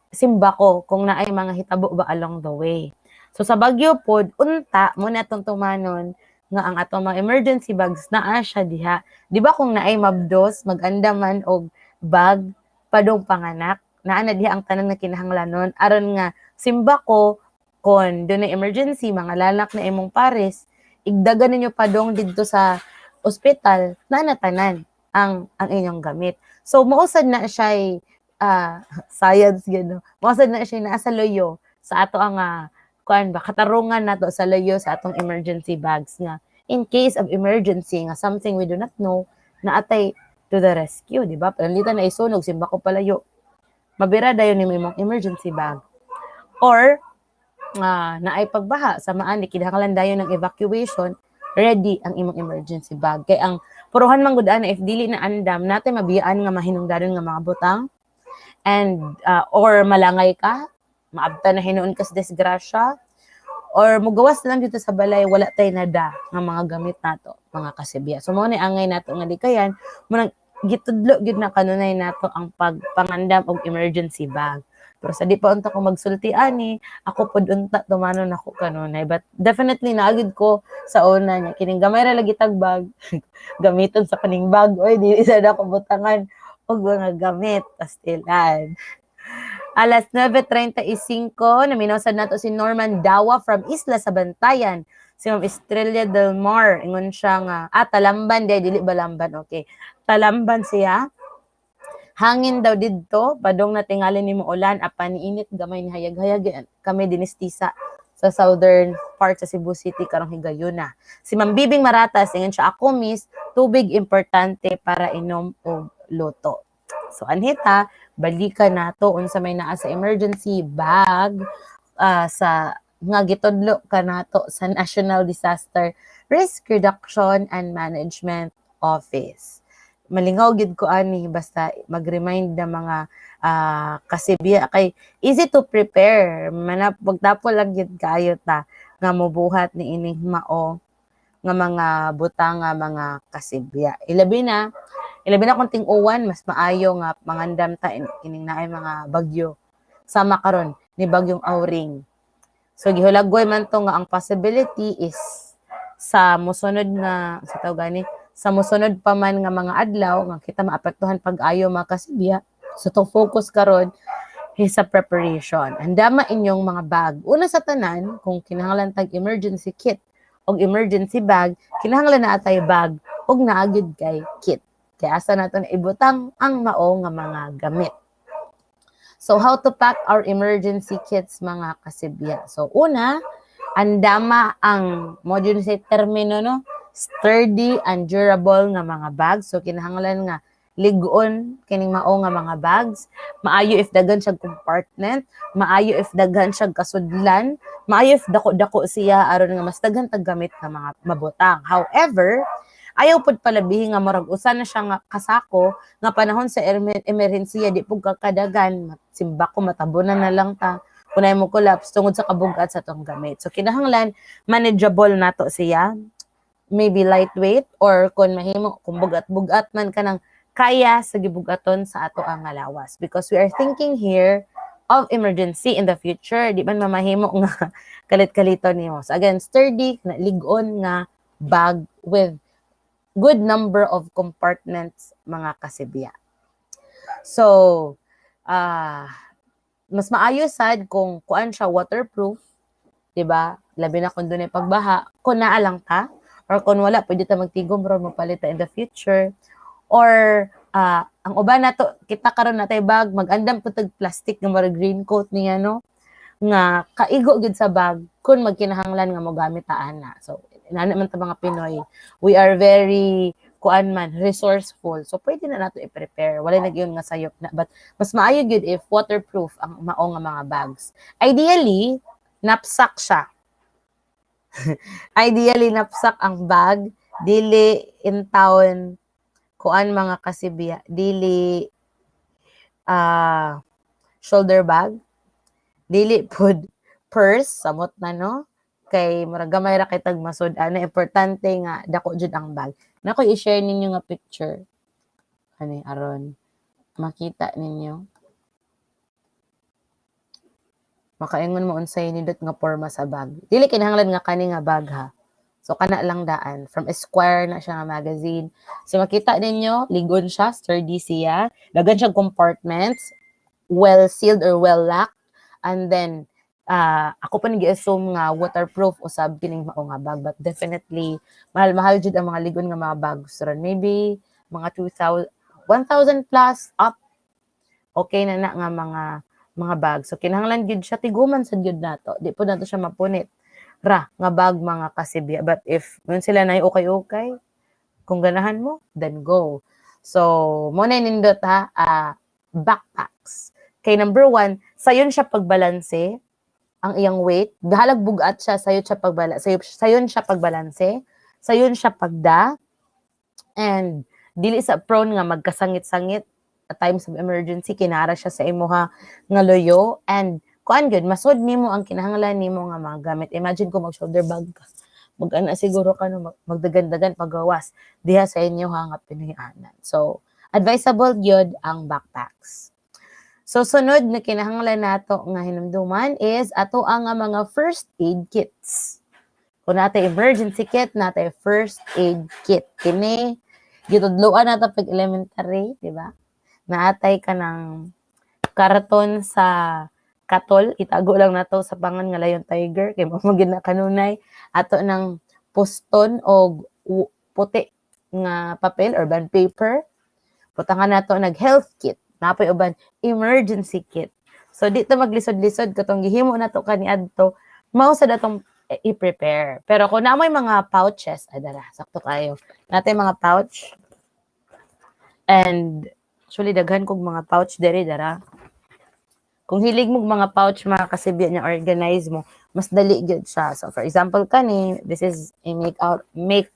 simba ko kung naay mga hitabo ba along the way. So sa bagyo pod, unta mo na atong tumanon nga ang atong mga emergency bags naa siya diha. Di ba kung naay mabdos, mag-andaman og bag padong panganak, naa na diha ang tanan nga kinahanglanon aron nga simba ko kon dunay emergency, mga lalak na imong pares, igdagan ninyo padong didto sa ospital, naa na tanan ang inyong gamit. So mausad na siya science gyud, no? Mausad na siya naa sa loyo sa ato ang kuan ba, katarungan nato sa loyo sa atong emergency bags nga in case of emergency nga something we do not know, naatay to the rescue, di ba? Pananglitan na isunog, simba ko palayo, mabira dayon nimo imong emergency bag. Or naay pagbaha sa maani, kinahanglan dayon ng evacuation, ready ang imong emergency bag. Kay ang puruhan man gud ana, if dili na andam, natay mabiyaan nga mahinungdanon nga mga butang and or malangay ka, maabta na hinuon ka sa disgrasya, or mugawas na lang dito sa balay, wala tay nada nga mga gamit nato, mga kasibya. So mao ni angay nato nga likayan mo nang gitudlo gyud na kanunay nato ang pagpangandam og emergency bag. Pero sa di pa unta ko magsulti ani, ako pod unta tumanon ako kanunay, but definitely naagid ko sa una niya kining gamay ra lagi tag bag, gamiton sa kaning bag, oy, di isa na ko butangan og mga gamit pastilan. Alas 9:35, naminaw sad nato si Norman Dawa from Isla sa Bantayan. Si Ma'am Estrella del Mar, ingon siya nga, Talamban, di, dili Balamban, okay. Talamban siya. Hangin daw didto, padong natingali nimo ulan, apan niinit gamay, ni hayag-hayag kami dinistisa sa southern part sa Cebu City karong higayuna. Si Ma'am Bibing Maratas, ingon siya, "Ako miss, tubig importante para inom og luto." So anhita, balikan nato unsa may naa sa emergency bag sa nga gitudlo kanato sa National Disaster Risk Reduction and Management Office. Malingaw gid ko ani basta mag-remind na mga kasibya kay easy to prepare manap, pagtapo lang gid kayo ta nga mobuhat ni ining mao nga mga butang nga mga kasibya. Ilabi na kung ting-uwan, mas maayo nga mangandam ta kining naay mga bagyo. Sama karon ni Bagyong Auring. So gihulagway man to nga ang possibility is sa mosunod nga sa tawag gani, sa mosunod pa man nga mga adlaw nga kita maapektuhan pag-ayo, mga kasibya. So to focus karon is sa preparation. Andama inyong mga bag. Una sa tanan, kung kinahanglan tag emergency kit og emergency bag, kinahanglan na atay bag og naa gyud kay kit. Kay asa nato na ibutang ang mao nga mga gamit. So how to pack our emergency kits, mga kasibya. So una, andama ang mo jud sa termino, no, sturdy and durable nga mga bags. So kinahanglan nga lig-on kining mao nga mga bags. Maayo if daghan siya compartment, maayo if daghan siya kasudlan, maayo if dako-dako siya aron nga mas daghan tag gamit nga mga mabutang. However, ayaw pud palabihi nga murag usa na siya nga kasako nga panahon sa emerhensiya di pud kakadagan, simba ko matabunan na lang ta kunay mo collapse tungod sa kabugat sa atong gamit. So kinahanglan manageable nato siya, maybe lightweight or kung mahimo, kung bugat-bugat man kanang kaya sa gibugaton sa ato ang lawas, because we are thinking here of emergency in the future, di man mamahimo nga kalit-kalito nimo. So again, sturdy na lig-on nga bag with good number of compartments, mga kasibya. So mas maayo sad kung kuan siya, waterproof, di ba? Labi na kung dunay pagbaha, kung naa lang ta or kung wala, pwede ta magtigom ron mopalit ta in the future. Or ang uban nato, kita karon natay bag, mag-andam pud tag plastic nga murag raincoat niya, no, nga kaigo gyud sa bag kung magkinahanglan nga mogamit ta ana. So inana man ta mga Pinoy, we are very kuan man, resourceful. So pwede na nato i-prepare. Wala na gyud nga sayop na, but mas maayo gyud if waterproof ang mao nga mga bags. Ideally, knapsack siya. Ideally, knapsack ang bag, dili in town kuan, mga kasibya, dili shoulder bag, dili pud purse, samot na, no, kay murag gamay ra kay tag masud ana. Importante nga dako jud ang bag. Nako, i-share ninyo nga picture ani aron makita ninyo, makaingon mo unsay nindot nga porma sa bag. Dili kinahanglan nga kani nga bag ha. So kana lang daan from Esquire na siya nga magazine. So makita ninyo, ligon siya, sturdy siya, daghan siya compartments, well sealed or well locked, and then ako pa nag-assume nga waterproof usab kining mao nga bag, but definitely mahal-mahal jud ang mga ligon nga mga bags ron. Maybe mga 2,000, 1,000 plus up, okay na na nga mga bag. So kinahanglan gyud siya tiguman sad gyud nato. Di po nato siya mapunit ra nga bag, mga kasibya. But if mun sila nay okay, kung ganahan mo, then go. So mo na nindot ha, backpacks. Kay number one, sayon siya pagbalanse ang iyang weight. Bahalag bugat siya, sayon siya pagbalanse, sayon siya pagda, and dili sa prone nga magkasangit-sangit at times of emergency, kinara siya sa imuha nga loyo, and kuan gyud, masud nimo ang kinahanglan nimo nga mga gamit. Imagine kung mag shoulder bag ka, mag-ana siguro ka, no, magdagan-dagan pagawas diha sa inyo ha nga Pinoy-anan. So advisable gyud ang backpacks. So sunod na kinahanglan nato nga hinumduman is ato ang nga mga first aid kits. Kung natay emergency kit, natay first aid kit. Kini gitudloan nato pag elementary, di ba? Naatay ka ng karton sa katol, itago lang nato sa pangan nga Lion Tiger kay mao gyud na kanunay. Ato ng puston og puti nga papel or bond paper. Butangan nato nag health kit, napoy uban emergency kit. So dito maglisod-lisod katong gihimo nato kaniadto, mao sad atong i-prepare. Pero kung naa moy mga pouches, ay dara, sakto kayo. Natay mga pouch. And actually daghan kog mga pouch dere dara. Kung hilig mo mga pouch, mga kasibya niya, organize mo, mas dali gyud siya. So for example kani, this is a make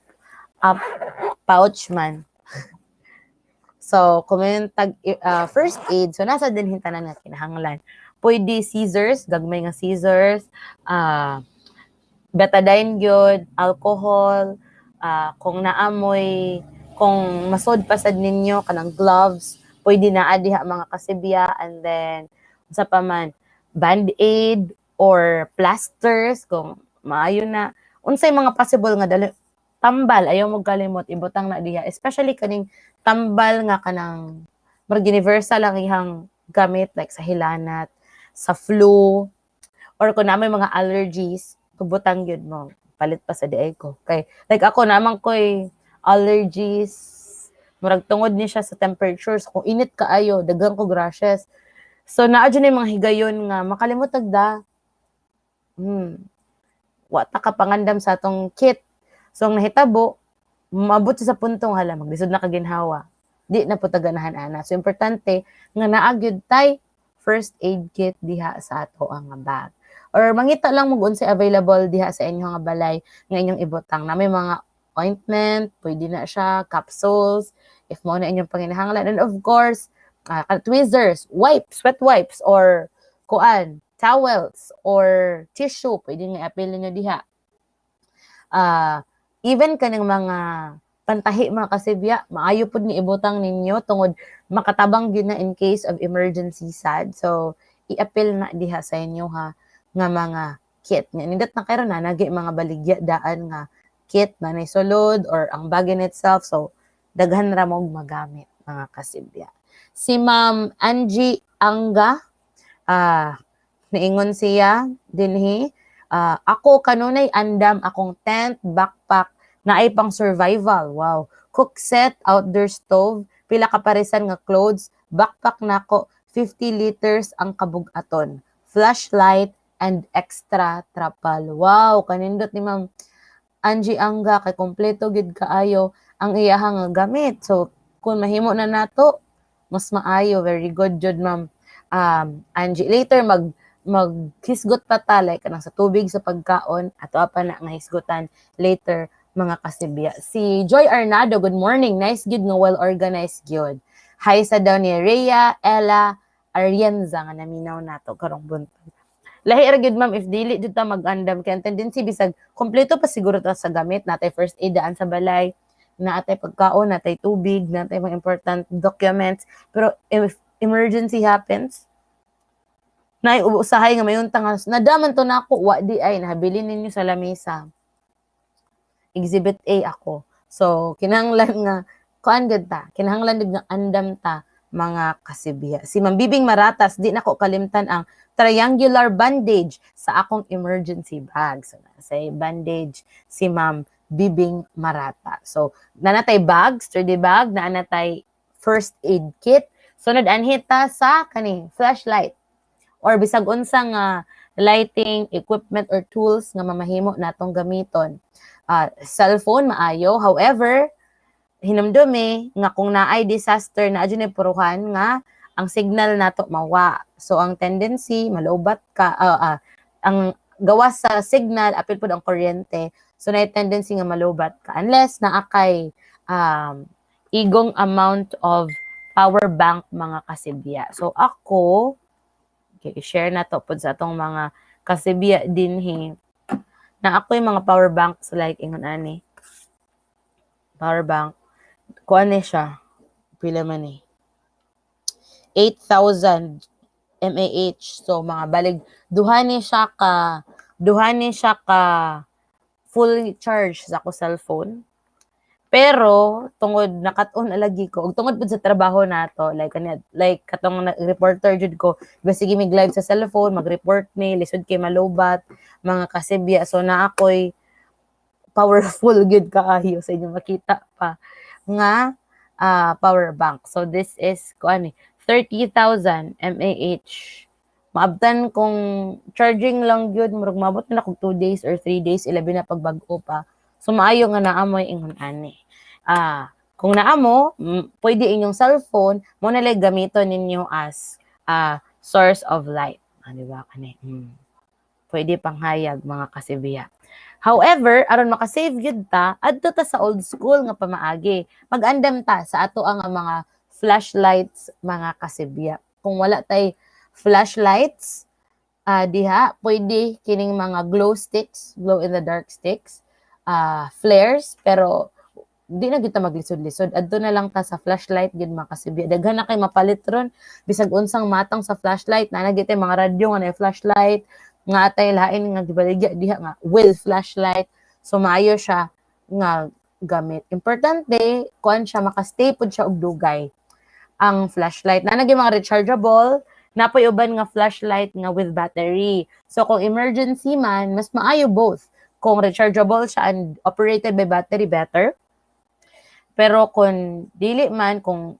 up pouch man. So kung may tag first aid, so nasa din tanan nga kinahanglan. Pwede scissors, gagmay nga scissors, Betadine gyud, alcohol, kung naamoy, kung masod pa sad ninyo kanang gloves, pwede na diha, mga kasibya, and then sa pa man, band-aid or plasters kung maayo na. Unsay mga possible nga dali, tambal, ayaw mo kalimot ibutang na diha, especially kaning tambal nga kanang murag universal ang ihang gamit, like sa hilanat, sa flu, or kung naa may mga allergies, pabutang gyud mo. Palit pa sa diay ko kay like ako naman ko'y allergies, murag tungod ni siya sa temperatures. Kung init kaayo, daghan kog rashes. So naa jud na mga higayon nga makalimot da. Wa ta ka pangandam sa atong kit. So ang nahitabo, maabot siya sa puntong hala, maglisod na kaginhawa. Di na po taganahan ana. So importante nga naa gyud tay first aid kit diha sa ato ang bag. Or mangita lang mo unsay available diha sa inyong nga balay nga inyong ibutang. Na may mga ointment, pwede na siya, capsules, if mo na inyong panginahanglan. And of course, tweezers, wipes, wet wipes, or kuan, towels, or tissue, pwede nga i-apil ninyo diha. Even kaning mga pantahi, mga kasibya, maayo pud ni ibutang ninyo tungod makatabang gyud na in case of emergency sad. So, i-apil na diha sa inyo ha nga mga kit. Nga nindot na karon na nagi mga baligya daan nga kit na nay sulod or ang bag in itself. So, daghan ra mong magamit, mga kasibya. Si Ma'am Angie Anga, niingon siya dinhi, "Ako kanunay andam akong tent, backpack, naay pang survival." Wow. "Cook set, outdoor stove, pila ka parisan nga clothes, backpack nako 50 liters ang kabugaton, flashlight and extra trapal." Wow, kanindot ni Ma'am Angie Anga kay kompleto gid kaayo ang iyaha nga gamit. So kung mahimo na nato, mas maayo. Very good jud, Ma'am Angie. Later mag Maghisgot pa ta like kanang sa tubig, sa pagkaon, ato pa na nga hisgutan later, mga kasibya. Si Joy Arnado, "Good morning. Nice gyud nga well organized gyud." Hi sa daw ni Rhea Ella Arienza nga naminaw nato karong buntag. Lahi ra gyud, ma'am, if dili jud ta mag-andam kay ang tendency, bisag kompleto pa siguro ta sa gamit, natay first aid daan sa balay, natay pagkaon, natay tubig, natay mga important documents, pero if emergency happens, nay usahay nga mayon nga nadaman to nako, wa di ay nahabilin ninyo sa lamesa. Exhibit A ako. So kinahanglan nga kuan gud ta, kinahanglan gud nga andam ta, mga kasibya. Si Ma'am Bibing Maratas, "Di nako kalimtan ang triangular bandage sa akong emergency bag." So, say bandage si Ma'am Bibing Marata. So, nanatay bag, sturdy bag, naanatay first aid kit. Sunod anhi ta sa kani flashlight or bisag unsa nga lighting equipment or tools nga mamahimo natong gamiton. Cellphone maayo, however, hinumdumi nga kung naay disaster na adyo ni puruhan nga ang signal nato mawa. So ang tendency malobat ka, ang gawas sa signal apil pud ang kuryente. So naay tendency nga malobat ka unless naa kay igong amount of power bank, mga kasibya. So ako, okay, i-share na to pod sa atong mga kasibya dinhi na ako yung mga power banks like ingon ani. Power bank. Kuan ni siya. Pila man ni? 8,000 mAh. So mga balig duha ni siya ka full charge sa ako cellphone. Pero tungod nakat-on alagi ko ug tungod pud sa trabaho nato, like kani, like katong reporter jud ko, ba sige mig live sa cellphone, mag-report ni, lisod kay malobat, mga kasibya. So naa ko'y powerful gyud kaayo sa inyo makita pa nga power bank. So this is kuan ni 30,000 mAh. Maabtan kung charging lang gyud, murag maabot na kog 2 days or 3 days, ilabi na pag bag-o pa. So maayo nga naa moy ingon ani. Kung naa mo, pwede inyong cellphone mo na lang gamiton ninyo as source of light. Di ba kani? Pwede panghayag, mga kasibya. However, aron makasave gyud ta, adto ta sa old school nga pamaagi. Mag-andam ta sa ato ang mga flashlights, mga kasibya. Kung wala tay flashlights, diha pwede kining mga glow sticks, glow in the dark sticks, flares, pero di na gyud ta maglisod-lisod. Adto na lang ta sa flashlight gyud, mga kasibya. Daghan na kay mapalit ron bisag unsang matang sa flashlight. Naa na gyud tay mga radyo nga na flashlight, nga atay lain nga gibaligya diha nga with flashlight. So maayo siya nga gamit. Importante, kuan siya, makastay pud siya og dugay ang flashlight. Naa na gyud mga rechargeable, napoy uban nga flashlight nga with battery. So kung emergency man, mas maayo both. Kung rechargeable siya and operated by battery, better. Pero kung dili man, kung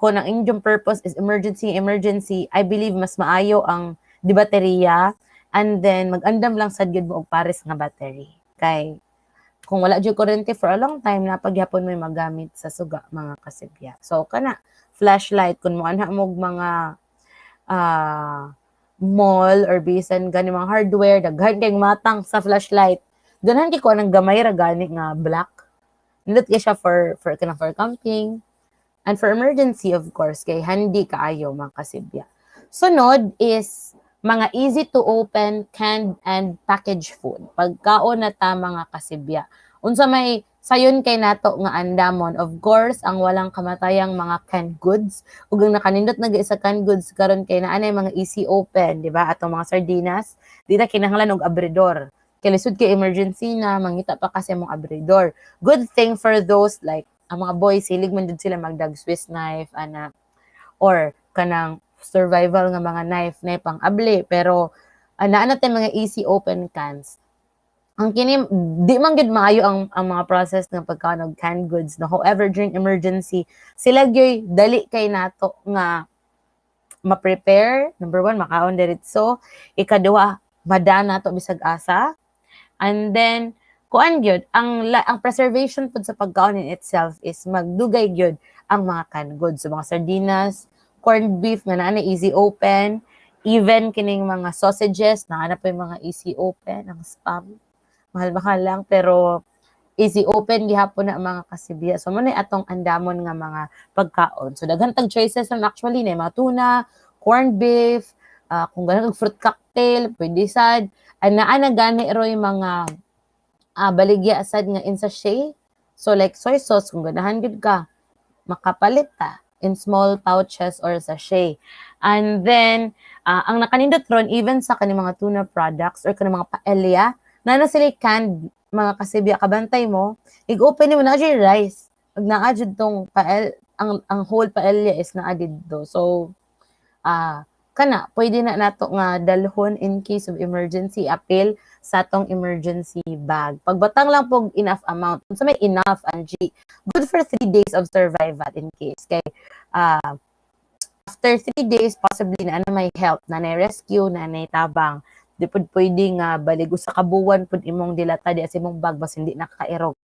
ang inyong purpose is emergency, emergency, I believe mas maayo ang di baterya and then mag-andam lang sad gyud mo og pares nga battery. Kay kung wala jud kuryente for a long time, napagyapon mo magamit sa suga, mga kasibya. So kana flashlight, kung moanha mo og mga mall or bisan gani mga hardware, daghan kay matang sa flashlight. Ganahan kay ko anang gamay ra gani nga black. Nindot kay siya for kanang for camping and for emergency, of course, kay handy kaayo, mga kasibya. Sunod is mga easy to open canned and packaged food. Pagkaon na ta, mga kasibya. Unsa may sayon kay nato nga andamon? Of course, ang walang kamatayang mga canned goods. Ug ang nakanindot na sa canned goods karon kay naa nay mga easy open, di ba? Atong mga sardinas, di na kinahanglan og abridor. Kay lisod kay emergency na mangita pa kasi mong abridor. Good thing for those like ang mga boys, hilig man jud sila magdag Swiss knife ana or kanang survival nga mga knife na pang abli, pero naa na tay mga easy open cans. Ang kini di man gyud maayo ang mga process ng pagkaon og canned goods, no? However, during emergency, sila gyud dali kay nato nga ma-prepare. Number one, makaon diretso. Ikaduha, mada nato bisag asa. And then kuan gyud ang preservation pud sa pagkaon in itself is magdugay gyud ang mga canned goods. So mga sardinas, corned beef nga naa na easy open. Even kining mga sausages, naa na po yung mga easy open, ang Spam. Mahal-mahal lang, pero easy open gihapon na ang mga kasibya. So mao na atong andamon nga mga pagkaon. So daghan tag choices man actually na mga tuna, corned beef, kung ganahan fruit cocktail, pwede sad. Ay naa na gani roy mga baligya sad nga in sachet. So like soy sauce, kung ganahan gid ka, makapalit ta in small pouches or sachet. And then, ang nakanindot ron, even sa kaning mga tuna products or kaning mga paella, na na sila canned, mga kasibya, kabantay mo, i-open mo na siya rice. Pag naa jud tong pael, ang whole paella is naa didto. So, kana pwede na nato nga dalhon in case of emergency, appeal sa atong emergency bag. Pagbatang lang pog enough amount. Unsa may enough, Angie? Good for 3 days of survival in case kay after 3 days possibly na na may help na na rescue na na tabang. Di pud pwede nga balig usa ka buwan pud imong dilata di sa imong bag, bas hindi nakairog,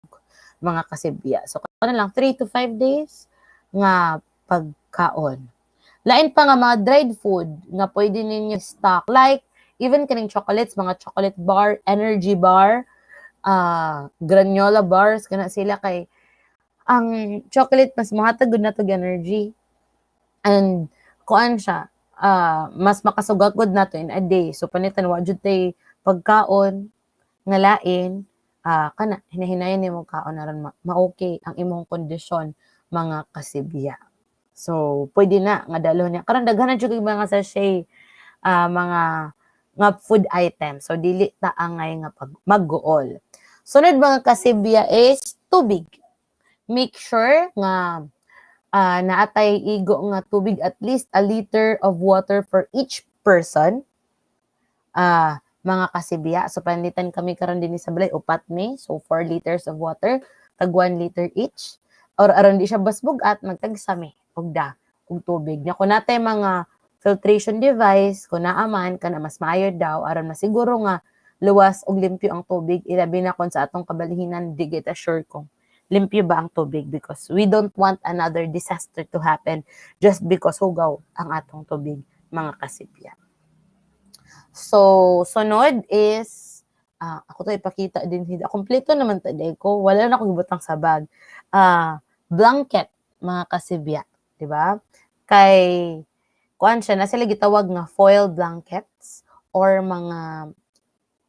mga kasibya. So kana lang, 3 to 5 days nga pagkaon. Lain pa nga mga dried food nga pwede ninyo stock, like even kaning chocolates, mga chocolate bar, energy bar, granola bars kana sila, kay ang chocolate mas mohatag gud nato energy and kuan siya, mas makasugag gud nato in a day. So panitan wa jud tay pagkaon nga lain, kana hinahinayon nimo kaon aron ma-okay ang imong kondisyon, mga kasibya. So pwede na nga dalhon niya karon, daghan na jud kay mga sachet, mga nga food item, so dili ta angay nga pag magguol. Sunod, mga kasibya, is tubig. Make sure nga naatay igo nga tubig, at least a liter of water for each person. Mga kasibya. So pananglitan kami karon dinhi sa balay, upat mi. So 4 liters of water, tag 1 liter each. Or aron di siya basbug at magtagsa mi og da og tubig. Nya kun natay mga filtration device, kung naa man kana, mas maayo daw aron masiguro nga luwas og limpyo ang tubig, ilabi na kon sa atong kabalhinan di kita sure kung limpyo ba ang tubig, because we don't want another disaster to happen just because hugaw ang atong tubig, mga kasibya. So, sunod is, ako to ipakita din, kompleto naman ta ko, wala na akong gibutang sa bag. Blanket, mga kasibya, di ba? Kay, kuan siya, na sila gitawag nga foil blankets or mga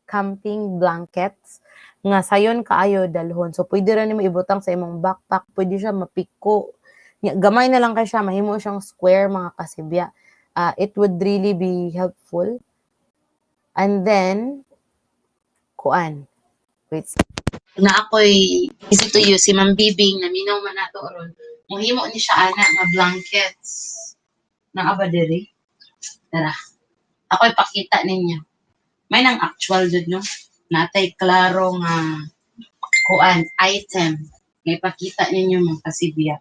camping blankets nga sayon kaayo dalhon. So pwede ra nimo ibutang sa imong backpack, pwede siya mapiko. Nya, gamay na lang kay siya, mahimo siyang square, mga kasibya. It would really be helpful. And then, kuan. Wait. Na ako'y easy to use si Ma'am Bibing naminaw man nato ron. Mohimo ni siya ana nga blankets. Naa ba diri? Tara. Ako ipakita ninyo. May nang actual jud, no. Natay klaro nga kuan item nga ipakita ninyo, mga kasibya.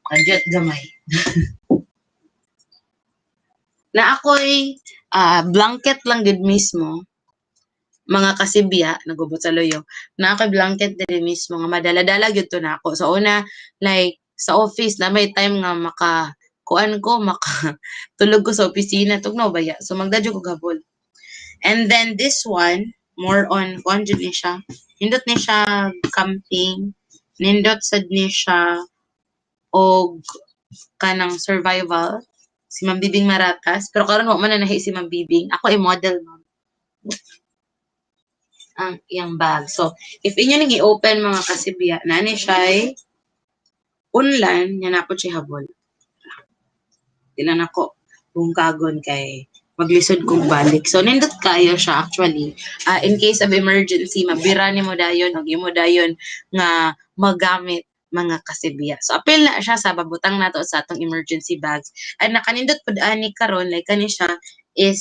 Kadyot gamay. Na ako'y blanket lang gid mismo, mga kasibya, nagubot sa loyo, na ako'y blanket diri mismo nga madala-dala gyud to nako. Sa una, like sa office na may time nga maka kuan ko, maka tulog ko sa opisina, tugnaw baya. So magdadyo ko gabol. And then this one, more on kuan jud ni siya. Nindot ni siya camping, nindot sad ni siya og kanang survival, si Ma'am Bibing Maratas. Pero karon wa man na nahi si Ma'am Bibing. Ako i-model, ma'am, ang iyang bag. So, if inyo ning i-open, mga kasibya, nani siya unlan, nya na po siya habol. Di na nako bungkagon kay maglisod kong balik. So, nindot kayo siya actually. In case of emergency, mabira nimo dayon og imo dayon nga magamit, mga kasibya. So, apil na siya sa babutang nato sa atong emergency bags. And nakanindot pud ani karon, like kani siya is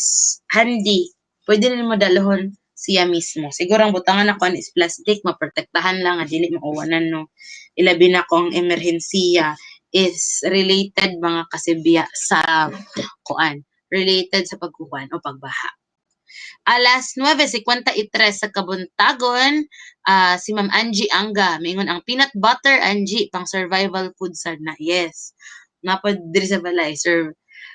handy. Pwede na nimo dalhon siya mismo. Siguro ang butangan nako is plastic, maprotektahan lang nga dili mauwanan, no. Ilabi na kung emerhensiya is related, mga kasibya, sa kuan, related sa pagkukuan o pagbaha. Alas 9:53 sa kabuntagon, si Ma'am Angie Anga, maingon ang peanut butter, Angie, pang survival food sad na. Yes. Napod diri sa balay, sir.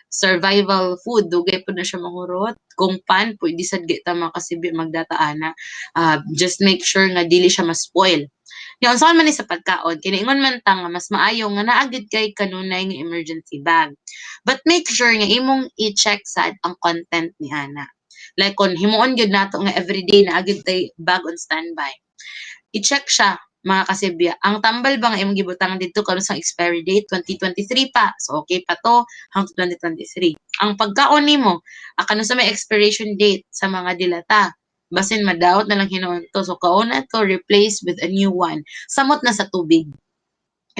Survival food, dugay pud na siya mahurot. Kung pan, pwede sad ta, mga kasibya, magdata ana. Just make sure nga dili siya ma-spoil. Nya unsaon man ni sa pagkaon, kiniingon man ta nga mas maayo nga naa gyud kay kanunay nga emergency bag. But make sure nga imong i-check sad ang content ni ana. Like kung himuon gyud nato nga everyday naa gyud tay bag on standby. I-check siya, mga kasibya. Ang tambal ba nga imong gibutang didto karon sa expiry date 2023 pa. So okay pa to hangtod 2023. Ang pagkaon nimo, kanus-a may expiration date sa mga dilata? Basin madaot na lang hinuon to. So kaon na to, replace with a new one. Samot na sa tubig.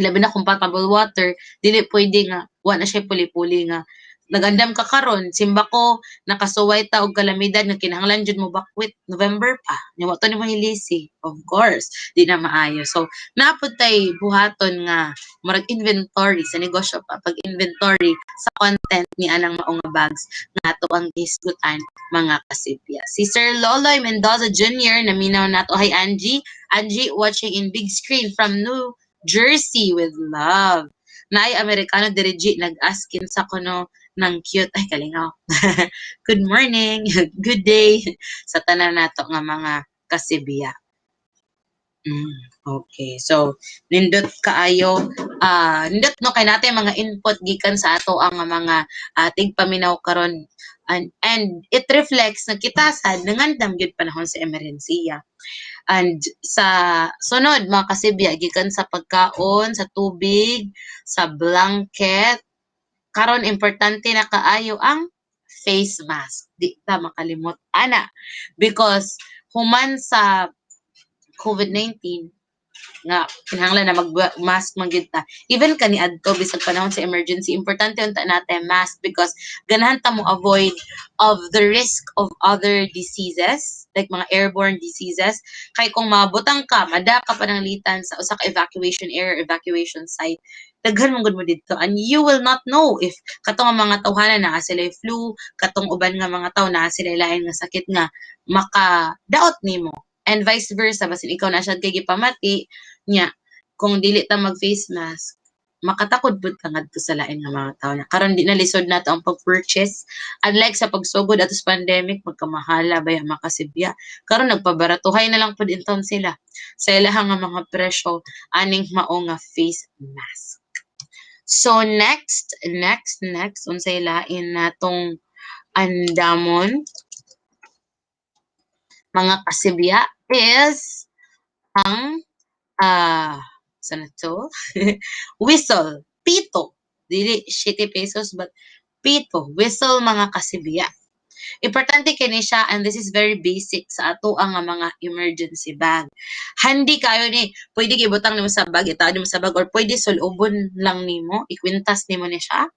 Labi na kung potable water, dili pwede nga wa na siya puli-puli nga nagandam ka karon, simbako nakasuway ta og kalamidad nga kinahanglan jud mo bakwit November pa. Nya wa to nimo hilisi. Of course, di na maayo. So naa pud tay buhaton nga murag inventory sa negosyo pa, pag inventory sa content ni anang mao nga bags nga ato ang gihisgutan, mga kasibya. Si Sir Loloy Mendoza Jr. naminaw nato. Hi, Angie. Angie watching in big screen from New Jersey with love. Naay Amerikano diri nag-ask kinsa kuno ng cute. Ay, kalingaw. Good morning, good day sa tanan nato nga mga kasibya. Okay. So, nindot kaayo, nindot no kay natin mga input gikan sa ato ang mga tigpaminaw karon and it reflects na kita sad nangandam gyud panahon sa emerhensiya. And sa sunod, mga kasibya, gikan sa pagkaon, sa tubig, sa blanket, karon importante na kaayo ang face mask. Di ta makalimot ana because human sa COVID-19 nga kinahanglan na mag-mask man gyud ta. Even kaniadto, bisag panahon sa emergency, importante unta natin mask because ganahan ta mo avoid of the risk of other diseases like mga airborne diseases, kay kung mabutang ka, mada ka pananglitan sa usa ka evacuation area, evacuation site, daghan man gud mo didto and you will not know if katong nga mga tawhana naa sila flu, katong uban nga mga tawo naa sila lain nga sakit nga makadaot nimo and vice versa, basin ikaw na siya kay gipamati nya. Kung dili ta mag face mask, makatakod pud ka ngadto sa lain nga mga tawo na. Karon di na lisod nato ang pag-purchase, unlike sa pagsugod ato sa pandemic, magkamahala baya, makasibya. Karon nagpabaratuhay na lang pud intawon sila sa ilahang nga mga presyo aning mao nga face mask. So next, next, next, unsay lain natong andamon, mga kasibya, is ang sana to whistle, pito, dili 7 pesos but pito, whistle, mga kasibya. Importante kini siya and this is very basic sa ato ang nga mga emergency bag. Handy kayo ni, pwede gibutang nimo sa bag, itaod nimo sa bag or pwede sulubon lang nimo, ikwintas nimo ni siya.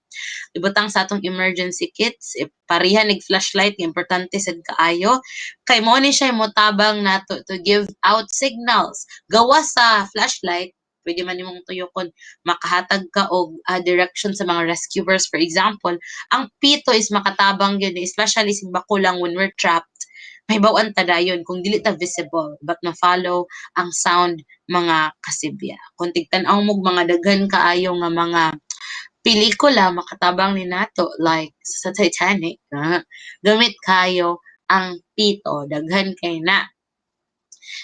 Ibutang sa atong emergency kits, parihan nig flashlight nga importante sad kaayo. Kay mo ni siya motabang nato to give out signals. Gawas sa flashlight, pwede man nimong tuyokon, makahatag ka og direction sa mga rescuers, for example. Ang pito is makatabang gyud, especially simbako lang when we're trapped. Mahibaw-an ta dayon kung dili ta visible but na-follow ang sound, mga kasibya. Kung tigtan-aw mo mga daghan kaayo nga mga pelikula, makatabang ni nato like sa Titanic, gamit kayo ang pito, daghan kay na.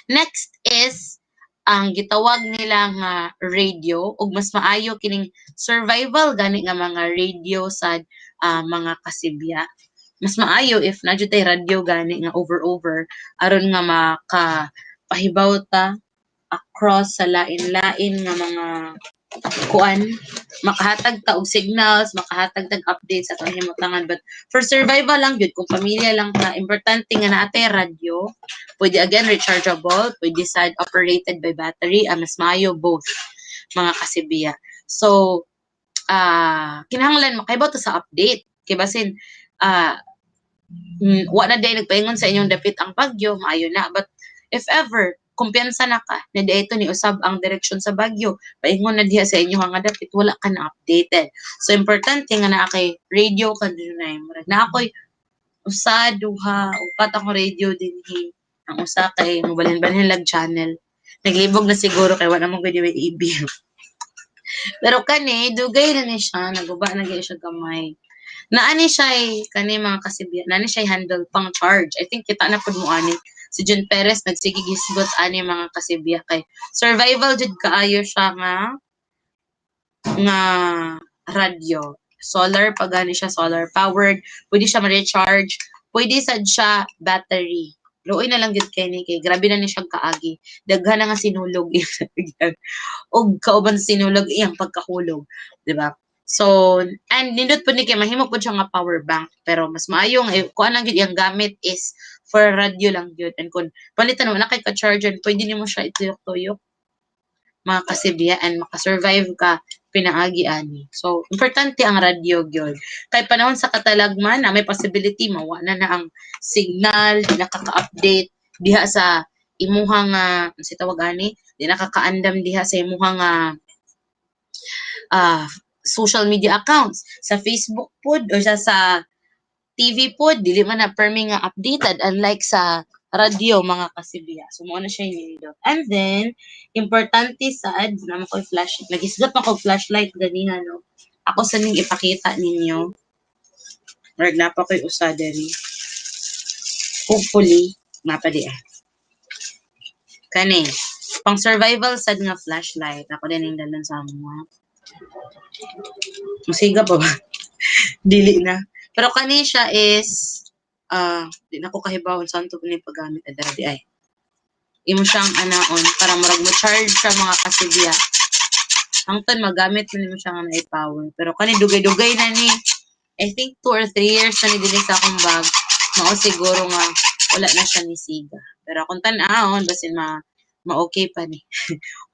Next is ang gitawag nila nga radio, ug mas maayo kining survival gani nga mga radio sad, mga kasibya. Mas maayo if naa jud tay radyo gani nga over over aron nga makapahibaw ta across sa lain-lain nga mga kuan, makahatag ta og signals, makahatag tag updates sa atong himutangan. But for survival lang gyud, kung pamilya lang ta, importante nga naa tay radyo. Pwede again rechargeable, pwede sad operated by battery, mas maayo both, mga kasibya. So kinahanglan makahibaw ta sa update kay basin wa na diay nagpaingon sa inyong dapit ang bagyo, maayo na. But if ever kumpiyansa na ka na di ito ni usab ang direksyon sa bagyo, paingon na diha sa inyo nga dapit, wala ka na updated. So importante nga naa kay radio kanunay. Murag naa koy usa, duha, upat akong radio dinhi. Ang usa kay mobalhin-balhin lag channel. Naglibog na siguro kay wala mo gud may EB. Pero kani dugay na ni siya, naguba na gyud siya gamay. Naani siya kani, mga kasibya, naani siya handle pang charge. I think kita na pud mo ani. Si Jun Perez nagsige hisgot ani, mga kasibya, kay survival jud kaayo siya nga radyo. Solar pa gani siya, solar powered, pwede siya ma-recharge, pwede sad siya battery. Luoy na lang gyud kay ni kay grabe na ni siya kaagi. Daghan na nga sinulog og kauban sa sinulog iyang pagkahulog, di ba? So, and nindot pud ni kay mahimo pud siya nga power bank, pero mas maayo nga kuan lang gyud iyang gamit is for radyo lang gyud. And kung palitan mo na kay ka-charger, pwede nimo siya ituyok-tuyok, mga kasibya, and makasurvive ka pinaagi ani. So, importante ang radyo gyud. Kay panahon sa katalagman na may possibility mawa na na ang signal, di nakaka-update diha sa imuha nga si tawag ani, di nakakaandam diha sa imuha nga social media accounts sa Facebook pod or sa TV pod, dili man na permi nga updated unlike sa radyo, mga kasibya. So mao na siya yung nindot. And then importante sad na mo koy flash, nagisgot pa ko flashlight ganiha, no. Ako sa ning ipakita ninyo. Murag napa koy usa diri. Hopefully napa di ah. Kani pang survival sad nga flashlight. Ako din ning dalon sa amo. Musiga pa ba? Dili na. Pero kani siya is di na ko kahibaw saan to ni paggamit adara di ay. Imo siyang anaon para murag mo charge siya, mga kasibya. Hangtod magamit mo nimo siya nga naay power. Pero kani dugay-dugay na ni. I think 2 or 3 years na ni dinhi sa akong bag. Mao siguro nga wala na siya ni siga. Pero kung tan-awon basin ma ma-okay pa ni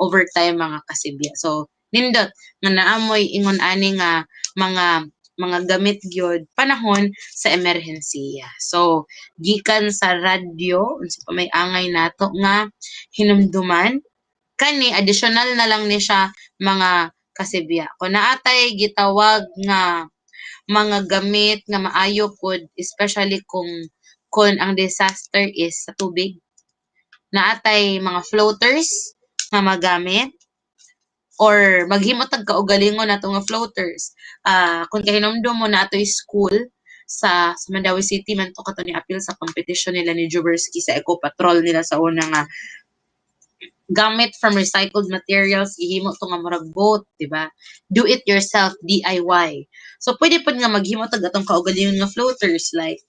over time, mga kasibya. So nindot nga naamoy ingon ani nga mga gamit gyud panahon sa emerhensiya. So gikan sa radyo, unsa pa may angay nato nga hinumduman? Kani additional na lang ni siya, mga kasibya. Kung naatay gitawag nga mga gamit nga maayo pod, especially kung ang disaster is sa tubig. Naatay mga floaters nga magamit or maghimo tag kaugalingon nato nga floaters. Kung kahinumdum mo, natoy school sa Mandaue City man to kato ni appeal sa competition nila ni Juberski sa Eco Patrol nila sa una nga gamit from recycled materials gihimo to nga murag boat, di ba? Do it yourself, DIY. So pwede pod nga maghimo tag atong kaugalingon nga floaters, like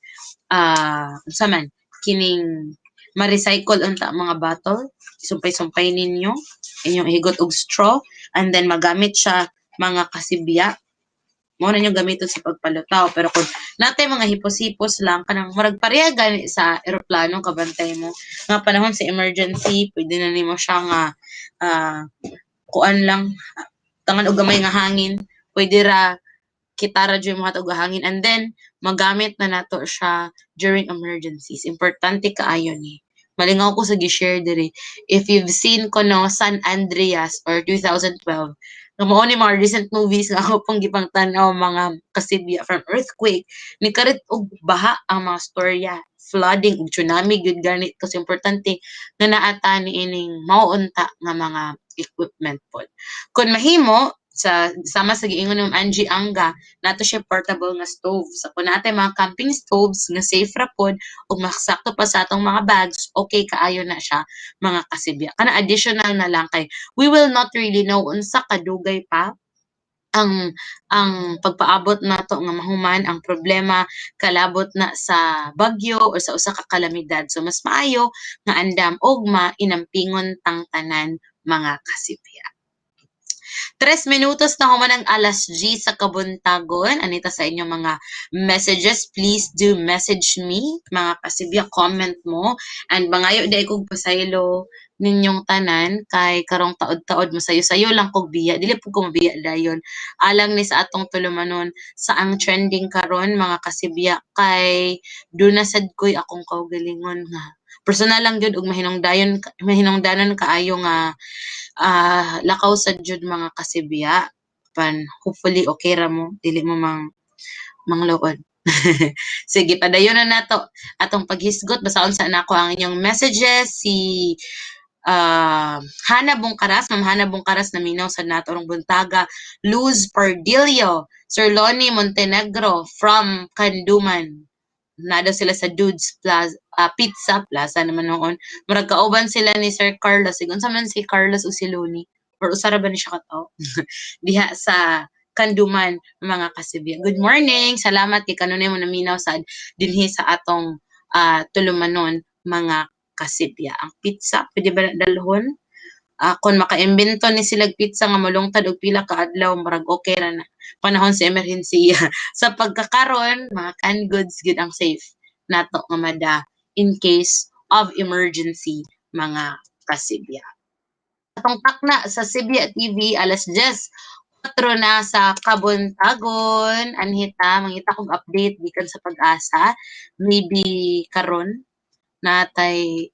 unsa man kining ma-recycle unta mga bottle, sumpay-sumpay ninyo, inyong higot og straw and then magamit siya, mga kasibya. Mao na inyong gamiton sa pagpalutaw. Pero kung natay mga hipos-hipos lang, kanang murag pareha gani sa eroplano, kabantay mo nga panahon sa emergency, pwede na nimo siya nga kuan lang, tangan og gamay nga hangin, pwede ra kita ra jud mo og hangin and then magamit na nato siya during emergencies. Importante kaayo ni. Malingaw ko sa gi-share diri. If you've seen ko no San Andreas or 2012, nga mao ni mga recent movies nga ako pong gipangtan-aw, mga kasibya, from earthquake ni karit og baha ang mga storya, flooding ug tsunami gyud gani. Kasi importante nga naata ni ining mao unta nga mga equipment pod. Kung mahimo sa sama sa giingon ng Angie Anga, nato siya portable nga stove. Sa kung natay mga camping stoves nga safe ra pod ug masakto pa sa atong mga bags, okay kaayo na siya, mga kasibya. Kana additional na lang kay we will not really know unsa kadugay pa ang pagpaabot nato nga mahuman ang problema kalabot na sa bagyo o sa usa ka kalamidad. So mas maayo nga andam og mainampingon tang tanan, mga kasibya. 3 minutos na human ang alas G sa kabuntagon. Anita sa inyong mga messages, please do message me. Mga kasibya, comment mo. And mangayo di kog pasaylo ninyong tanan kay karong taod-taod masayo-sayo lang kog biya. Dili pud ko mabiya dayon. Alang ni sa atong tulumanon sa ang trending karon, mga kasibya, kay duna sad ko'y akong kaugalingon nga personal lang gyud og mahinungdayon mahinungdanon kaayo nga lakaw sad jud, mga kasibya. Pan hopefully okay ra mo, dili mo mang mangluod. Sige, padayon na nato atong paghisgot. Basahon sa nako ang inyong messages. Si Hana Bungkaras, Ma'am Hana Bungkaras, naminaw sa nato rong buntaga. Luz Pardillo, Sir Lonnie Montenegro from Kanduman. Nada sila sa Dudes Plaza, Pizza Plaza naman noon. Murag kauban sila ni Sir Carlos. Sigon sa man si Carlos o si Lonnie. Or usara ba ni siya katao? Diha sa Kanduman, mga kasibya. Good morning! Salamat kay kanunay mo naminaw sa dinhi sa atong tulumanon, mga kasibya. Ang pizza, pwede ba dalhon? Kung makaimbento ni sila pizza nga molungtad og pila ka adlaw, murag okay ra na panahon sa emerhensiya. Sa pagkakaron, mga canned goods gid ang safe nato nga mada in case of emergency, mga kasibya. Atong takna sa Sibya TV, alas 10:04 na sa kabuntagon. Anhita, mangita kog update gikan sa Pag-asa. Maybe karon natay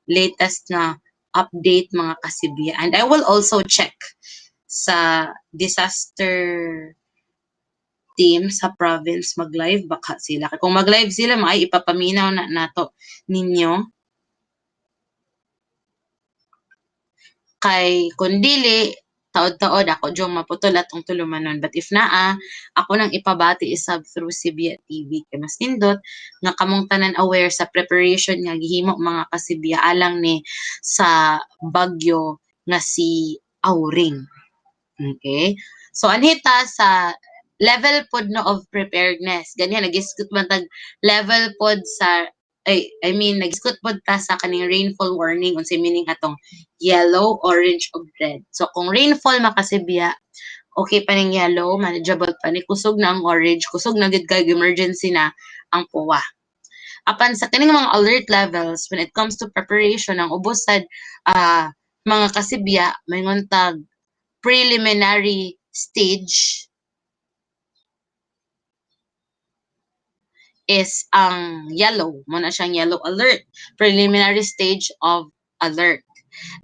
latest na update, mga kasibya. And I will also check sa disaster team sa province, mag-live baka sila. Kung mag-live sila, maay ipapaminaw na nato ninyo. Kay kung dili, taod-taod ako jong maputol atong tulumanon. But if naa, ako nang ipabati isab through Sibya TV. Kay mas nindot nga kamong tanan aware sa preparation nga gihimo, mga kasibya, alang ni sa bagyo nga si Auring. Okay? So anhita sa level pod no of preparedness. Ganyan nagisgot man tag level pod sa ay, I mean, nagisgot pod ta sa kaning rainfall warning, unsay meaning atong yellow, orange ug red. So kung rainfall, makasibya, okay pa ning yellow, manageable pa ni. Kusog na ang orange, kusog na gid kay emergency na ang puwa. Apan sa kaning mga alert levels, when it comes to preparation, ang ubos sad mga kasibya, maingon tag preliminary stage is ang yellow. Mo na siyang yellow alert. Preliminary stage of alert.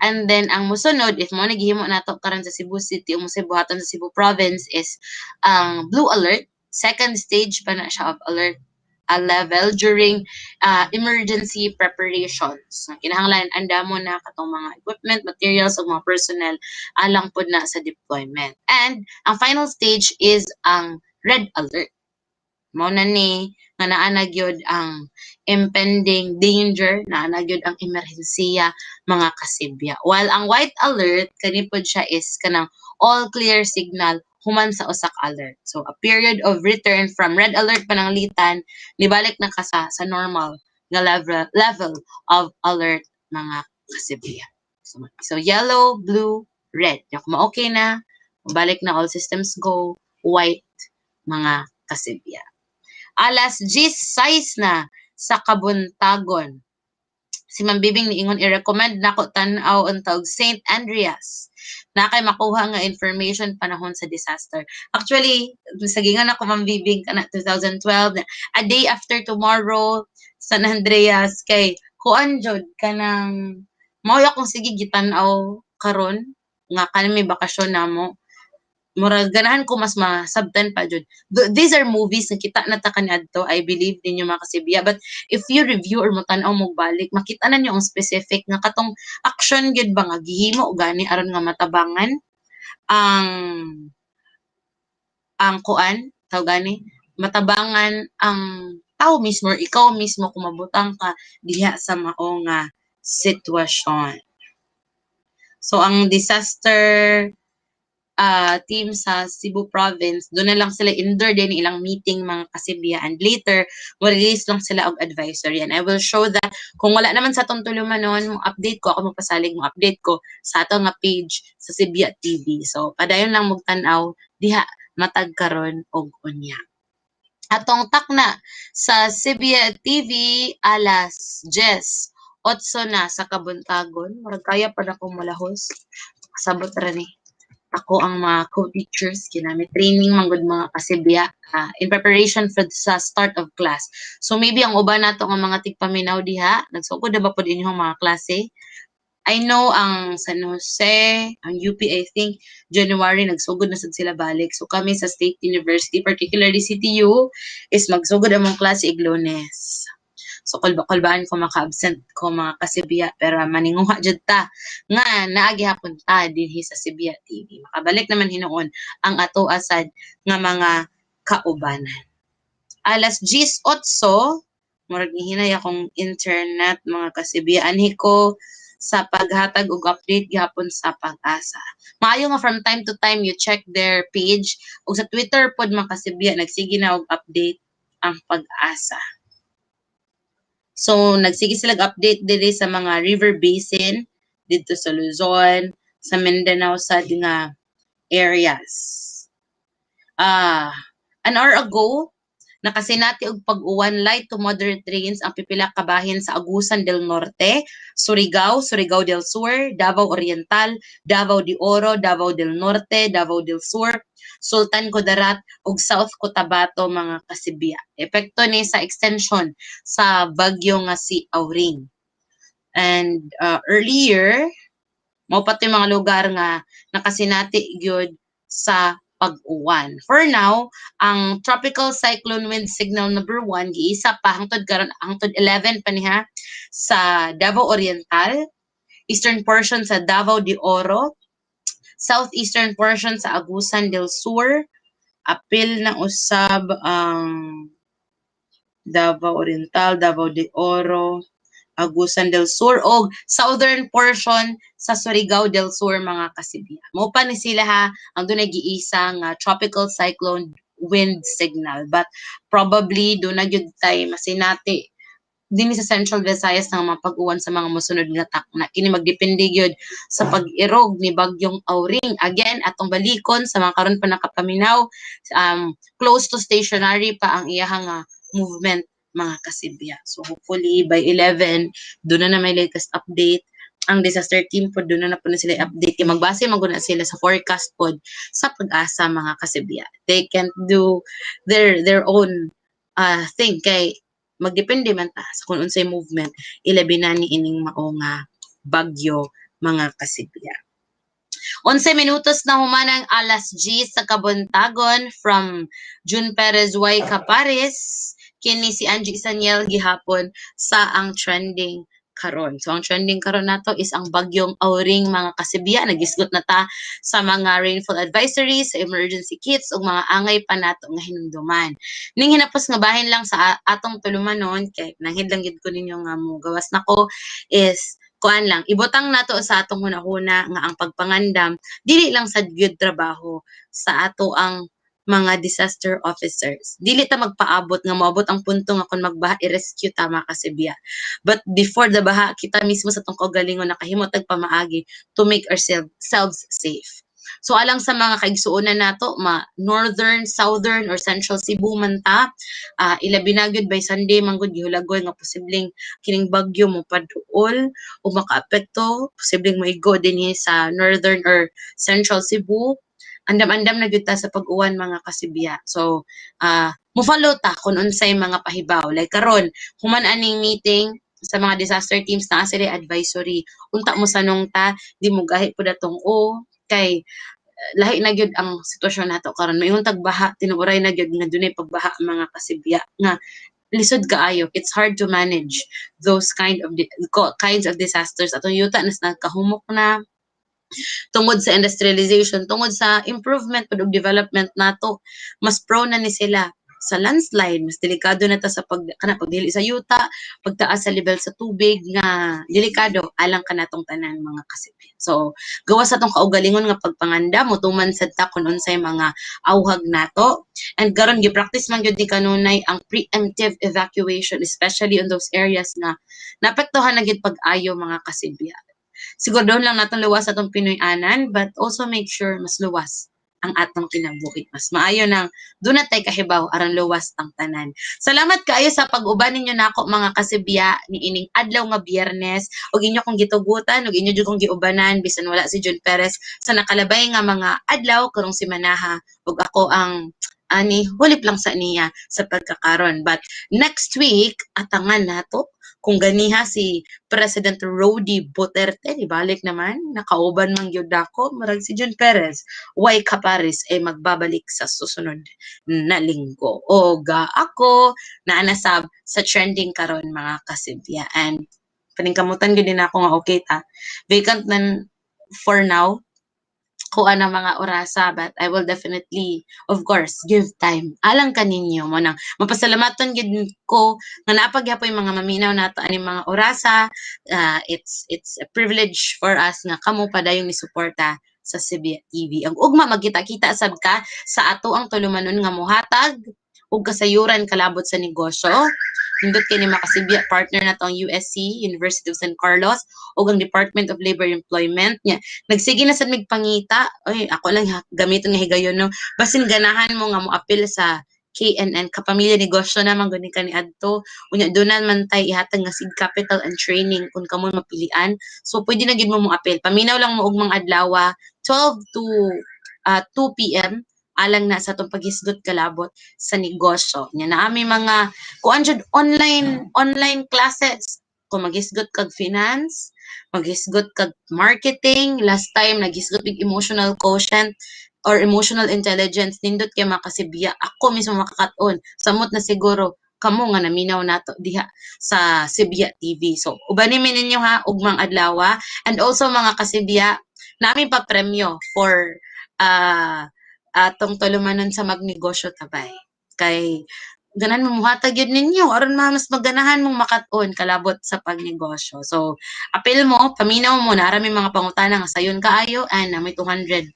And then ang musunod, if mo nagihimo nato karon sa Cebu City o mo buhaton sa Cebu Province, is ang blue alert. Second stage pa na siya of alert a level during emergency preparations. Kinahanglan andamo na katong mga equipment, materials ug mga personnel alang pod na sa deployment. And ang final stage is ang red alert. Mao na ni nga naa na gyud ang impending danger, naa na gyud ang emerhensiya, mga kasibya. While ang white alert kani pod siya is kanang all clear signal human sa usa ka alert. So a period of return from red alert pananglitan nibalik na ka sa normal nga level of alert, mga kasibya. So yellow, blue, red. Ya kung ma-okay na, balik na all systems go, white, mga kasibya. Alas 10:06 na sa kabuntagon. Si Ma'am Bibing niingon i-recommend nako tan-aw unta og Saint Andreas na kay makuha nga information panahon sa disaster. Actually, sagingan ako, Ma'am Bibing, kana 2012, A Day After Tomorrow, San Andreas, kay kuan jud kanang mao akong sige gitan-aw karon nga kanang may bakasyon namo. Murag ganahan ko mas masabtan pa jud. These are movies na kita na ta kaniadto, I believe ninyo, mga kasibya. But if you review or motan-aw mo balik, makita na niyo ang specific nga katong action gyud ba nga gihimo gani aron nga matabangan ang kuan, tawag gani, matabangan ang tao mismo or ikaw mismo kung mabutang ka diha sa mao nga sitwasyon. So ang disaster team sa Cebu Province, doon na lang sila indoor din ilang meeting, mga kasibya, and later mo-release lang sila og advisory, and I will show that. Kung wala naman sa atong tulumanon, mo update ko, ako mopasalig, mo update ko sa ato nga page sa Sibya TV. So padayon lang magtan-aw diha matag karon og unya. Atong takna sa Sibya TV, alas 10:08 na sa kabuntagon. Murag kaya pa na akong malahos. Sabot ra ni. Ako ang mga co-teachers, kinami training man gud, mga kasibya, in preparation for sa start of class. So maybe ang uban nato nga mga tigpaminaw diha, nagsugod na ba pod inyong mga klase? I know ang San Jose, ang UP, I think January nagsugod na sad sila balik. So kami sa State University, particularly CTU, is magsugod among klase ig Lunes. So kulba-kulbaan ko maka-absent ko, mga kasibya, pero maninguha jud ta nga naa gihapon ta dinhi sa Sibya TV. Makabalik naman hinuon ang ato asad nga mga kaubanan. Alas 10:08, murag nihinay akong internet, mga kasibya. Anhi ko sa paghatag og update gihapon sa Pag-asa. Maayo nga from time to time you check their page ug sa Twitter pod, mga kasibya, nagsige na og update ang Pag-asa. So nagsige sila update diri sa mga river basin didto sa Luzon, sa Mindanao sad nga areas. An hour ago, nakasinati og pag-uwan, light to moderate rains ang pipila ka bahin sa Agusan del Norte, Surigao, Surigao del Sur, Davao Oriental, Davao de Oro, Davao del Norte, Davao del Sur, Sultan Kudarat ug South Cotabato, mga kasibya. Epekto ni sa extension sa bagyo nga si Auring. And earlier, mao pa mga lugar nga nakasinati gyud sa pag-uwan. For now, ang tropical cyclone wind signal number 1 giisa pa hangtod karon, hangtod 11 pa niya sa Davao Oriental, eastern portion sa Davao de Oro, southeastern portion sa Agusan del Sur, apil na usab ang Davao Oriental, Davao de Oro, Agusan del Sur og southern portion sa Surigao del Sur, mga kasibya. Mao pa ni sila ha ang dunay giisa nga tropical cyclone wind signal, but probably duna gyud tay masinati dinhi sa Central Visayas ng mga pag-uwan sa mga mosunod nga takna. Kini magdepende gyud sa pag-irog ni Bagyong Auring. Again, atong balikon sa mga karon pa nakapaminaw, close to stationary pa ang iyahang movement, mga kasibya. So hopefully by 11 duna na may latest update ang disaster team pod, duna na po na sila update kay magbase man gud na sila sa forecast pod sa Pag-asa, mga kasibya. They can't do their own thing kay magdepende man ta sa kung unsay movement, ilabi na ni ining mao nga bagyo, mga kasibya. 11 minutos na human ang alas 10 sa kabuntagon. From June Perez Y. Capares, kini si Angie Saniel gihapon sa Ang Trending Karon. So ang trending karon nato is ang bagyong Auring, mga kasibya. Nagisgot na ta sa mga rainfall advisories, sa emergency kits ug mga angay pa nato nga hinumduman. Ning hinapos nga bahin lang sa atong tulumanon kay nanghid lang gid ko ninyo nga mo gawas nako is kuan lang, ibutang nato sa atong hunahuna nga ang pagpangandam dili lang sad gyud trabaho sa ato ang mga disaster officers. Dili ta magpaabot nga moabot ang punto nga kung magbaha i-rescue ta, mga kasibya. But before the baha, kita mismo sa atong kaugalingon nakahimo tag pamaagi to make ourselves safe. So alang sa mga kaigsuonan nato, ma northern, southern or central Cebu man ta, ilabi na gyud by Sunday man gud gihulagoy nga posibleng kining bagyo mo paduol o makaapekto, posibleng moigo dinhi sa northern or central Cebu. Andam-andam na gyud ta sa pag-uwan, mga kasibya. So mo-follow ta kung unsay mga pahibaw. Like karon, human aning meeting sa mga disaster teams, naa sila advisory. Unta mo sanong ta, di mo gahi pud atong o kay lahi na gyud ang sitwasyon nato karon. Maingon tag baha, tinuoray na gyud nga dunay pagbaha, mga kasibya, nga lisod kaayo. It's hard to manage those kinds of disasters. Atong yuta nas nagkahumok na tungod sa industrialization, tungod sa improvement pud ug development nato, mas prone na ni sila sa landslide, mas delikado na ta sa pag kana pagdili sa yuta, pagtaas sa level sa tubig nga delikado alang kanatong tanan, mga kasibya. So, gawas sa atong kaugalingon nga pagpanganda, motuman sad ta kung unsay mga awhag nato. And karon gi-practice man gyud ni kanunay ang preemptive evacuation, especially on those areas nga naapektuhan na gyud pag-ayo, mga kasibya. Siguradohon lang natong luwas atong Pinoy-anan, but also make sure mas luwas ang atong kinabuhi. Mas maayo nang duna tay kahibaw aron luwas ang tanan. Salamat kaayo sa pag-uban ninyo nako, mga kasibya, niining adlaw nga Biyernes ug inyo kong gitugutan ug inyo jud kong giubanan bisan wala si June Perez sa nakalabay nga mga adlaw karong semanaha ug ako ang ani hulip lang sa niya sa pagkakaron. But next week atangan nato Kung ganiha si President Rody Duterte, ibalik naman, nakauban man gyud ako, murag si June Perez, Way Kaparis ay magbabalik sa susunod na linggo. O ga ako, naanasab sa trending karon, mga kasibya. And paningkamutan gyud din ako nga okay ta. Vacant nan for now, kuha ng mga orasa, but I will definitely, of course, give time alang kaninyo. Mo nang mapasalamaton gid ko nga naapagyapoy mga maminaw nato ani mga orasa. It's a privilege for us nga kamo padayong ni suporta sa Sibya TV. Ang ugma, magkita-kita sab ka sa ato ang tulumanon nga muhatag ug kasayuran kalabot sa negosyo. Nindot kay ni makasibya, partner na to ang USC, University of San Carlos, ug ang Department of Labor and Employment nya. Nagsige na sad mig pangita. Oy, ako lang gamiton nga higayon, no. Basin ganahan mo nga mo-apil sa KNN, Kapamilya Negosyo na man gani kani adto. Unya doon man tay ihatag nga seed capital and training kung kamo mapilian. So pwede na gid mo mo-apil. Paminaw lang mo og mga adlaw 12 to 2 PM alang na sa atong paghisgot kalabot sa negosyo. Nya naa mi mga kuan jud, online online classes. Kung maghisgot kag finance, maghisgot kag marketing, last time naghisgot og emotional quotient or emotional intelligence, nindot kay makasibya. Ako mismo makakat-on. Samot na siguro kamo nga naminaw nato diha sa Sibya TV. So, ubani mi ninyo ha ugmang adlaw. And also, mga kasibya, namin pa premyo for atong tulumanon sa Magnegosyo Tabay. Kay ganan mo muhatag yun ninyo aron mas maganahan mong makat-on kalabot sa pagnegosyo. So, apil mo, paminaw mo, naara may mga pangutana nga sayon kaayo and na may ₱200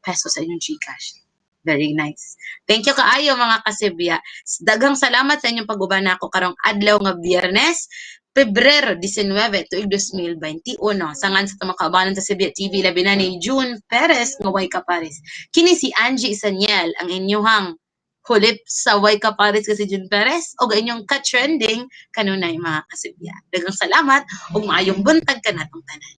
sa inyong GCash. Very nice. Thank you kaayo, mga kasibya. Daghang salamat sa inyong pag-uban nako karong adlaw nga Biyernes, Pebrero 19, tuig 2021. Sangan sa tumang kaubanan sa Sibya TV, labi na ni June Perez nga Way Kaparis. Kini si Angie Isaniel, ang inyuhang hulip sa Way Kaparis kasi June Perez o inyong ka-trending kanunay, mga kasibya. Daghang salamat ug maayong buntag kanatong tanan.